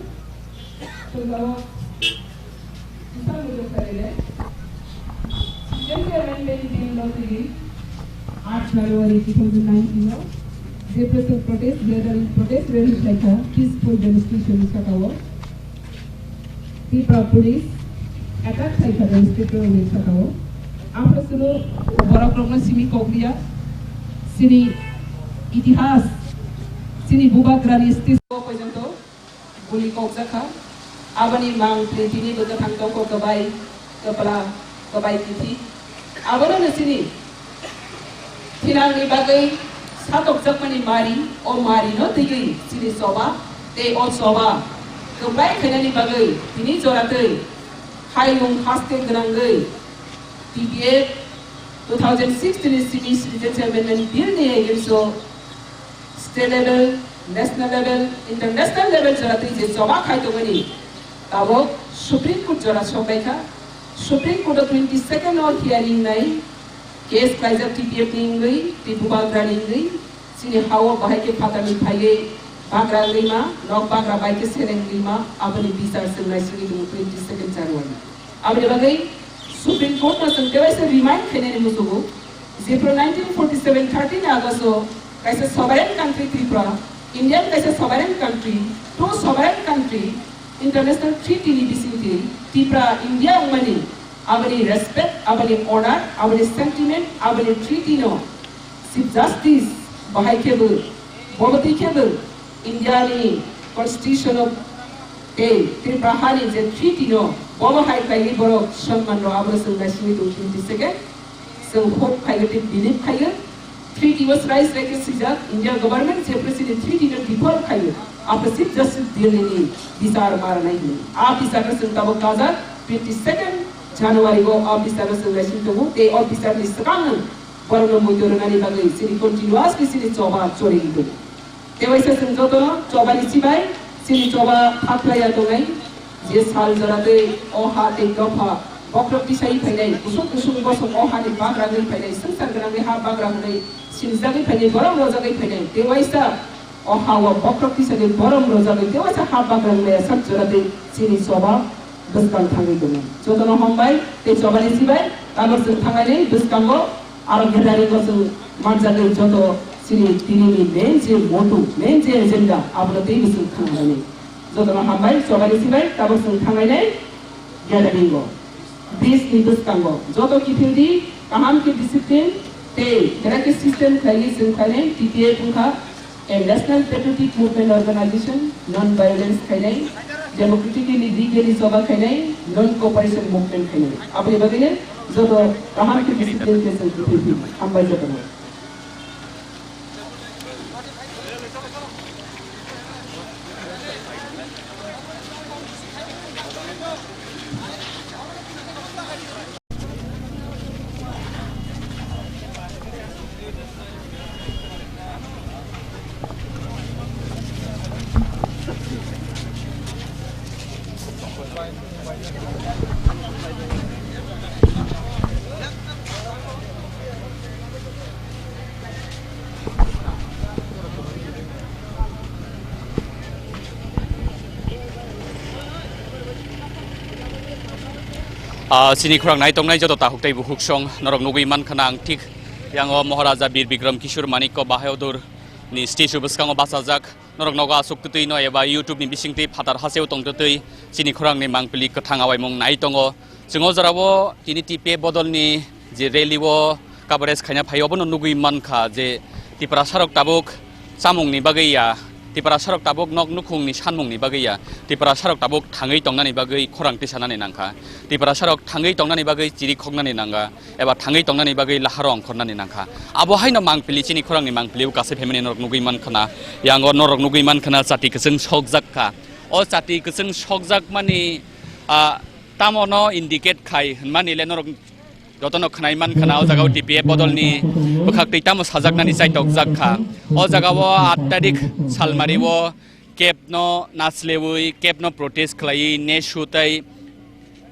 Sojao Isang Mujung Sarele. Sijente Amendment Bill no tigi. Aat January two thousand nineteen no. Je protest, gathering protest rally khlaikha, peaceful demonstration ni sakao. Tripura Police attack khlaikha, demonstrator ni sakao. Aphuru borok rokno simi kokliya, sini itihas, sini bubagrani stage porjonto guli kokjakha. Aboni mang pritini bwkha thang tongkho kwbai kwpla, kwbai kithi. Abono no sini thinangni bagwi satokjakmani mari, o marino twiwi chini choba, tei o choba kwplai khainani bagwi tini joratwi hayung haste gwnangwi T P F two thousand six ni simi Citizenship Amendment Bill ni against o state level, national level, international level joratwi je choba khai tongmani tabok Supreme Court jora sokbaikha. Supreme Court o twenty second o hearing nai. Case khlaijak T P F ni wngwi, tei bubagra ni wngwi, chini hao bahai khe phatarni phaiwi bagra wngwi ma, nok bagra bai khe seleng wngwi ma, aboni bichar chwng naisingwi tongo twenty second January. Aboni bagwi Supreme Court no chwng tewaisa remind khainani muchugo, jephru nineteen forty seven thirteen August o kaisa sovereign country Tripura, Indian kaisa sovereign country, two sovereign country, international treaty ni bisingtwi Tripura India wngmani, aboni respect, aboni honor, aboni sentiment, aboni treaty no Chief Justice bahai khebo, bobo twi khebo India ni constitution o tei Tripura hani je treaty no bobo hai khlaiwi borok sonman rw abo chwng naisingwi tong twenty second. Chwng hope khaio tei believe khaio. Treaty o srai srai khe swijak, India government jephru chini treaty no default khaio, aphuru Chief Justice Delhi ni bichar ma rwnai hwnwi. A bichar no chwng tabok kajak twenty second January o officer no chwng naising tongo, tei officer ni swkang borok no muitu rwnani bagwi chini continuously chini choba chorigwi tongo. Tei waisa chwng jotono chobani chibai chini choba phaklaiya tongnai, je sal jora tei o ha tei dopha bokhorok tisai phainai, kusung kusung bosong o hani bagra wngwi phainai, swngchar gwnangwi ha bagra hwnwi sinijagwi phainai, borom rojagwi phainai. Tei waisa o ha-o bokhorok tisani borom rojagwi tei waisa ha bagra wngnai sak jora tei chini choba bwskang thangwi tongo. Jotono hambai tei chobani chibai tabok chwng thangnai bwskango aro gathering o chwng manjagwi joto chini tini ni main je motto, main je agenda abono tei bwswng thanglainai. Jotono hambai chobani chibai tabok chwng thanglainai. Gathering o, peace ni bwskango joto kiphildi, kaham khe discipline tei kherak khe system khlaiwi chwng khlainai T P F wngkha a national patriotic movement organization, non violence khainai, democratically legally choba khainai, non cooperation movement khainai. Aboni bagwino joto kaham khe discipline khe chwng kiphildi. Hambai jotono. Ah, chini khorang nai tongnai joto takhuk tei bukhuk song norok nugwi mankha na ang thik yango Maharaja Bir Bikram Kishore Manikya Bahadur ni statue bwskango bachajak. Norok nogo aswk twtwi no eba YouTube ni bisingtwi phatar hacheo tong twtwi chini khorang ni mangpili kwthang awaimung nai tongo. Chwng o jora o tini T P F bodol ni je rally o coverage khaina phai obono nugwi mankha je Tiprasa rok tabuk chamung ni bagwi ya, Tiprasa rok tabuk nok nukhung ni sanmung ni bagwi ya, Tiprasa rok tabuk thangwi tongnani bagwi khorang tisanani nangkha, Tiprasa rok thangwi tongnani bagwi chiri khoknani nangkha. Eba thangwi tongnani bagwi laharo ongkhornani nangkha. Abo haino mangpili chini khorangni mangpili o kasai phaimani norok nugwi mankha na. Yango norok nugwi mankha na chati kwchwng sokjak kha. O chati kwchwng sokjakmani, ah, tamo no indicate khai hwnmani le norok jotono khwnai mankha na. O jaga o T P F bodolni bwkhaktwi tamo sajaknani chaitokjak kha. O jaga o aat tarik salmari o kebno naslewi, kebno protest khlaiwi nesu tei,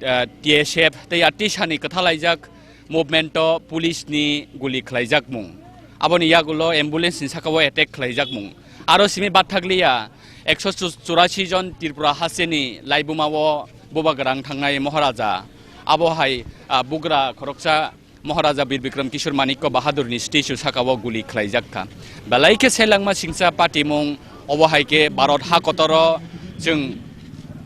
ah, T S F tei atisa ni kwthalaijak movement o police ni guli khlaijakmung. Aboni yagulo ambulance ni saka o attack khlaijakmung. Aro simi bathakliya ekso churasi jon Tripura hasteni laibuma o bubagra wng thangnai Maharaja. Abo hai, ah, bugra khoroksa Maharaja Bir Bikram Kishore Manikya Bahadur ni statue saka o guli khlaijak kha. Belai khe selengma singcha patimung, obo hai khe Bharat ha kotor o chwng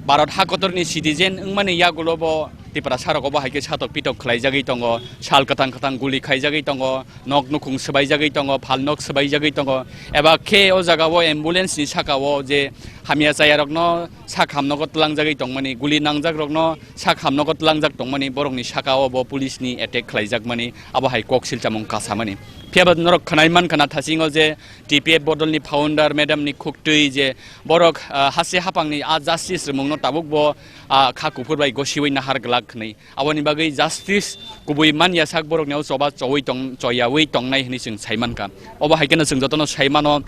Bharat ha kotor ni citizen wngmani yagulo bo Tiprasa rok obo hai khe satok pitok khlaijagwi tongo, sal kwthang kwthang guli khaijagwi tongo, nok nukhung swbaijagwi tongo, phal nok swbaijagwi tongo, eba khe o jaga o ambulance ni saka o je hamya chaya rok no sak hamnogo tlangjagwi tongmani, guli nangjak rokno sak hamnogo tlangjak tongmani, borokni saka o bo police ni attack khlaijakmani, abo hai kok silchamung kasamani. Phiya ba norok khwnai mankha na thasingo je T P F bodolni founder madam ni khuktwi je borok, ah, hase hapangni a justice rwmungno tabuk bo, ah, kha kuphur bai gosiwi nahar glak hwnwi. Aboni bagwi justice kubui manya sak borokni o choba chowi tong, choyawi tongnai hwnwi chwng sai mankha. Obo hai kheno chwng jotono sai mano.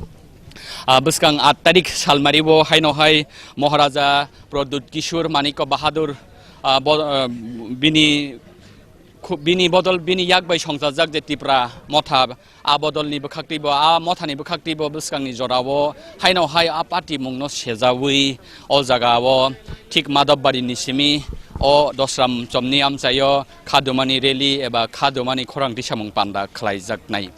Ah, bwskang aat tarik salmari o haino hai Maharaja Pradyut Kishore Manikya Bahadur, ah, bo, ah, bini khu-, bini bodol, bini yak bai songchajak je Tipra motha, a bodolni bwkhaktwi bo, a mothani bwkhaktwi bo bwskangni jora o haino hai a party mungno sejawi o jaga o thik Madhobbarini simi o Dosram chomni amchaio khadumani rally eba khadumani khorang tisamung panda khlaijaknai.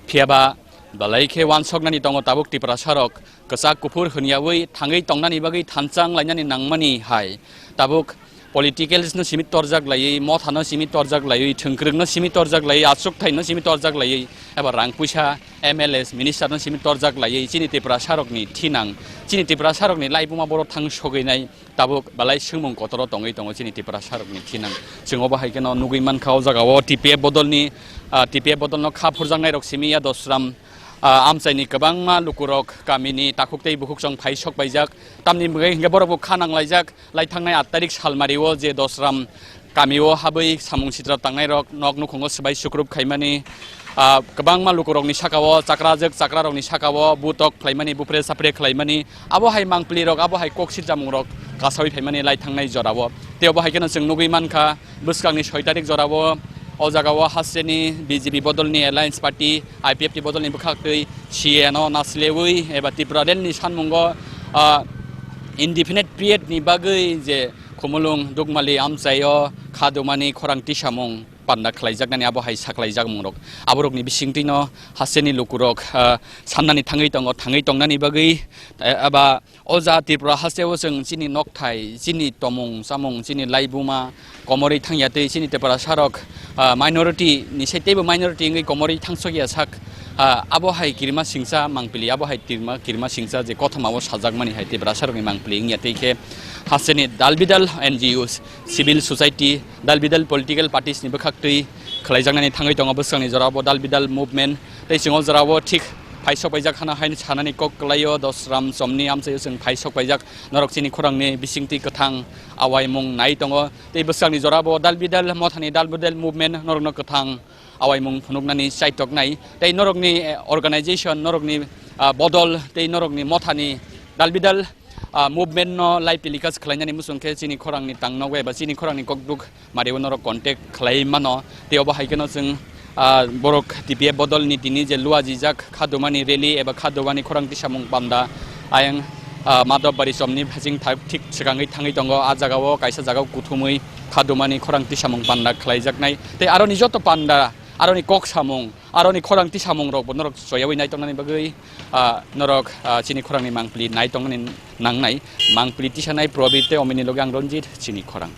Phiya ba Belai khe uansuknani tongo tabuk Tiprasa rok kwchak kuphur hwnyawi thangwi tongnani bagwi thansa wnglainani nangmani hai. Tabuk politicals no simi torjak laiwi, motha no simi torjak laiwi, thwngkwrwng no simi torjak laiwi, achukthai no simi torjak laiwi, eba rang puisa, M L As, minister no simi torjak laiwi, chini Tiprasa rokni thinang, chini Tiprasa rokni laibuma boro thang sogwinai. Tabuk belai swngmung kotoro tongwi tongo chini Tiprasa rokni thinang. Chwng obo hai kheno nugwi mankha o jaga o T P F bodolni, ah, T P F bodolno kha phurjaknai rok simi ya Dosram, ah, amchaini kwbangma lukurok kamini takhuk tei bukhuk chwng phai sok paijak. Tamni bagwi hinkhe borok bo kha nanglaijak lai thangnai aat tarik salmari o je Dosram kamio habwi samung sitra tangnairok nok nukhungo swbai sukrup khaimani, ah, kwbangma lukurokni sakao chakrajwk chakrarokni sakao butok khlaimani, bupre sapre khlaimani, abo hai mangpilirok, abo hai kok sirjamungrok kasawi phaimani lai thangnai jorao. Tei obo hai kheno chwng nugwi mankha, bwskangni soi tarik jorao o jagao hasteni B J P bodolni Alliance Party, I P F T bodolni bwkhaktwi C A A no naslewi eba Tipralandni sanmungo, ah, indefinite period ni bagwi je Khumulwng Dukmali amchaio khadumani khorang tisamung panda khlaijaknani abo hai saklaijakmungrok. Aborokni bisingtwino hasteni lukurok, ah, samnani thangwi tongo, thangwi tongnani bagwi, eh, aba o ja Tripura hasteo chwng chini nokthai, chini tomung chamung, chini laibuma komorwi thangya tei chini Tiprasarok, ah, minority ni se teibo minority wngwi komorwi thangsokya sak, ah, abo hai kirima singsa mangpili, abo hai kirima, kirima singsa je kothoma o sajakmani hai Tiprasarokni mangpili wngya tei khe hasteni dal bidal N G Os, civil society, dal bidal political parties ni bwkhaktwi khlaijaknani thangwi tongo bwskangni jorao bo dal bidal movement. Tei chwng o jorao thik phaisok paijak hana haino sanani kok kwlaio, Dosram Chomni amchaio chwng phaisok paijak. Norok chini khorangni bisingtwi kwthang awaimung nai tongo. Tei bwskangni jorao bo dal bidal mothani dal bidal movement norokno kwthang awaimung phunuknani chaitoknai. Tei norokni, eh, organization, norokni, ah, bodol, tei norokni mothani dal bidal, ah, movement no lai telecast khlainani muchung khe chini khorangni tangnogo eba chini khorangni kokduk mario norok contact khlai mano. Tei obo hai kheno chwng, ah, borok T P F bodolni tini je luajijak khadumani rally eba khadumani khorang tisamung panda ayang, ah, Madhobari Chomni bhasing thak thik swkangwi thangwi tongo. Ah jagao kaisa jagao kuthumwi khadumani khorang tisamung panda khlaijaknai. Tei aroni joto panda, aroni kok samung, aroni khorang tisamungrokbo norok choyawi nai tongnani bagwi, ah, norok, ah, chini khorangni mangpili nai tongnani nangnai. Mangpili tisanai Probir tei Omini loge ang Ranjit, chini khorang.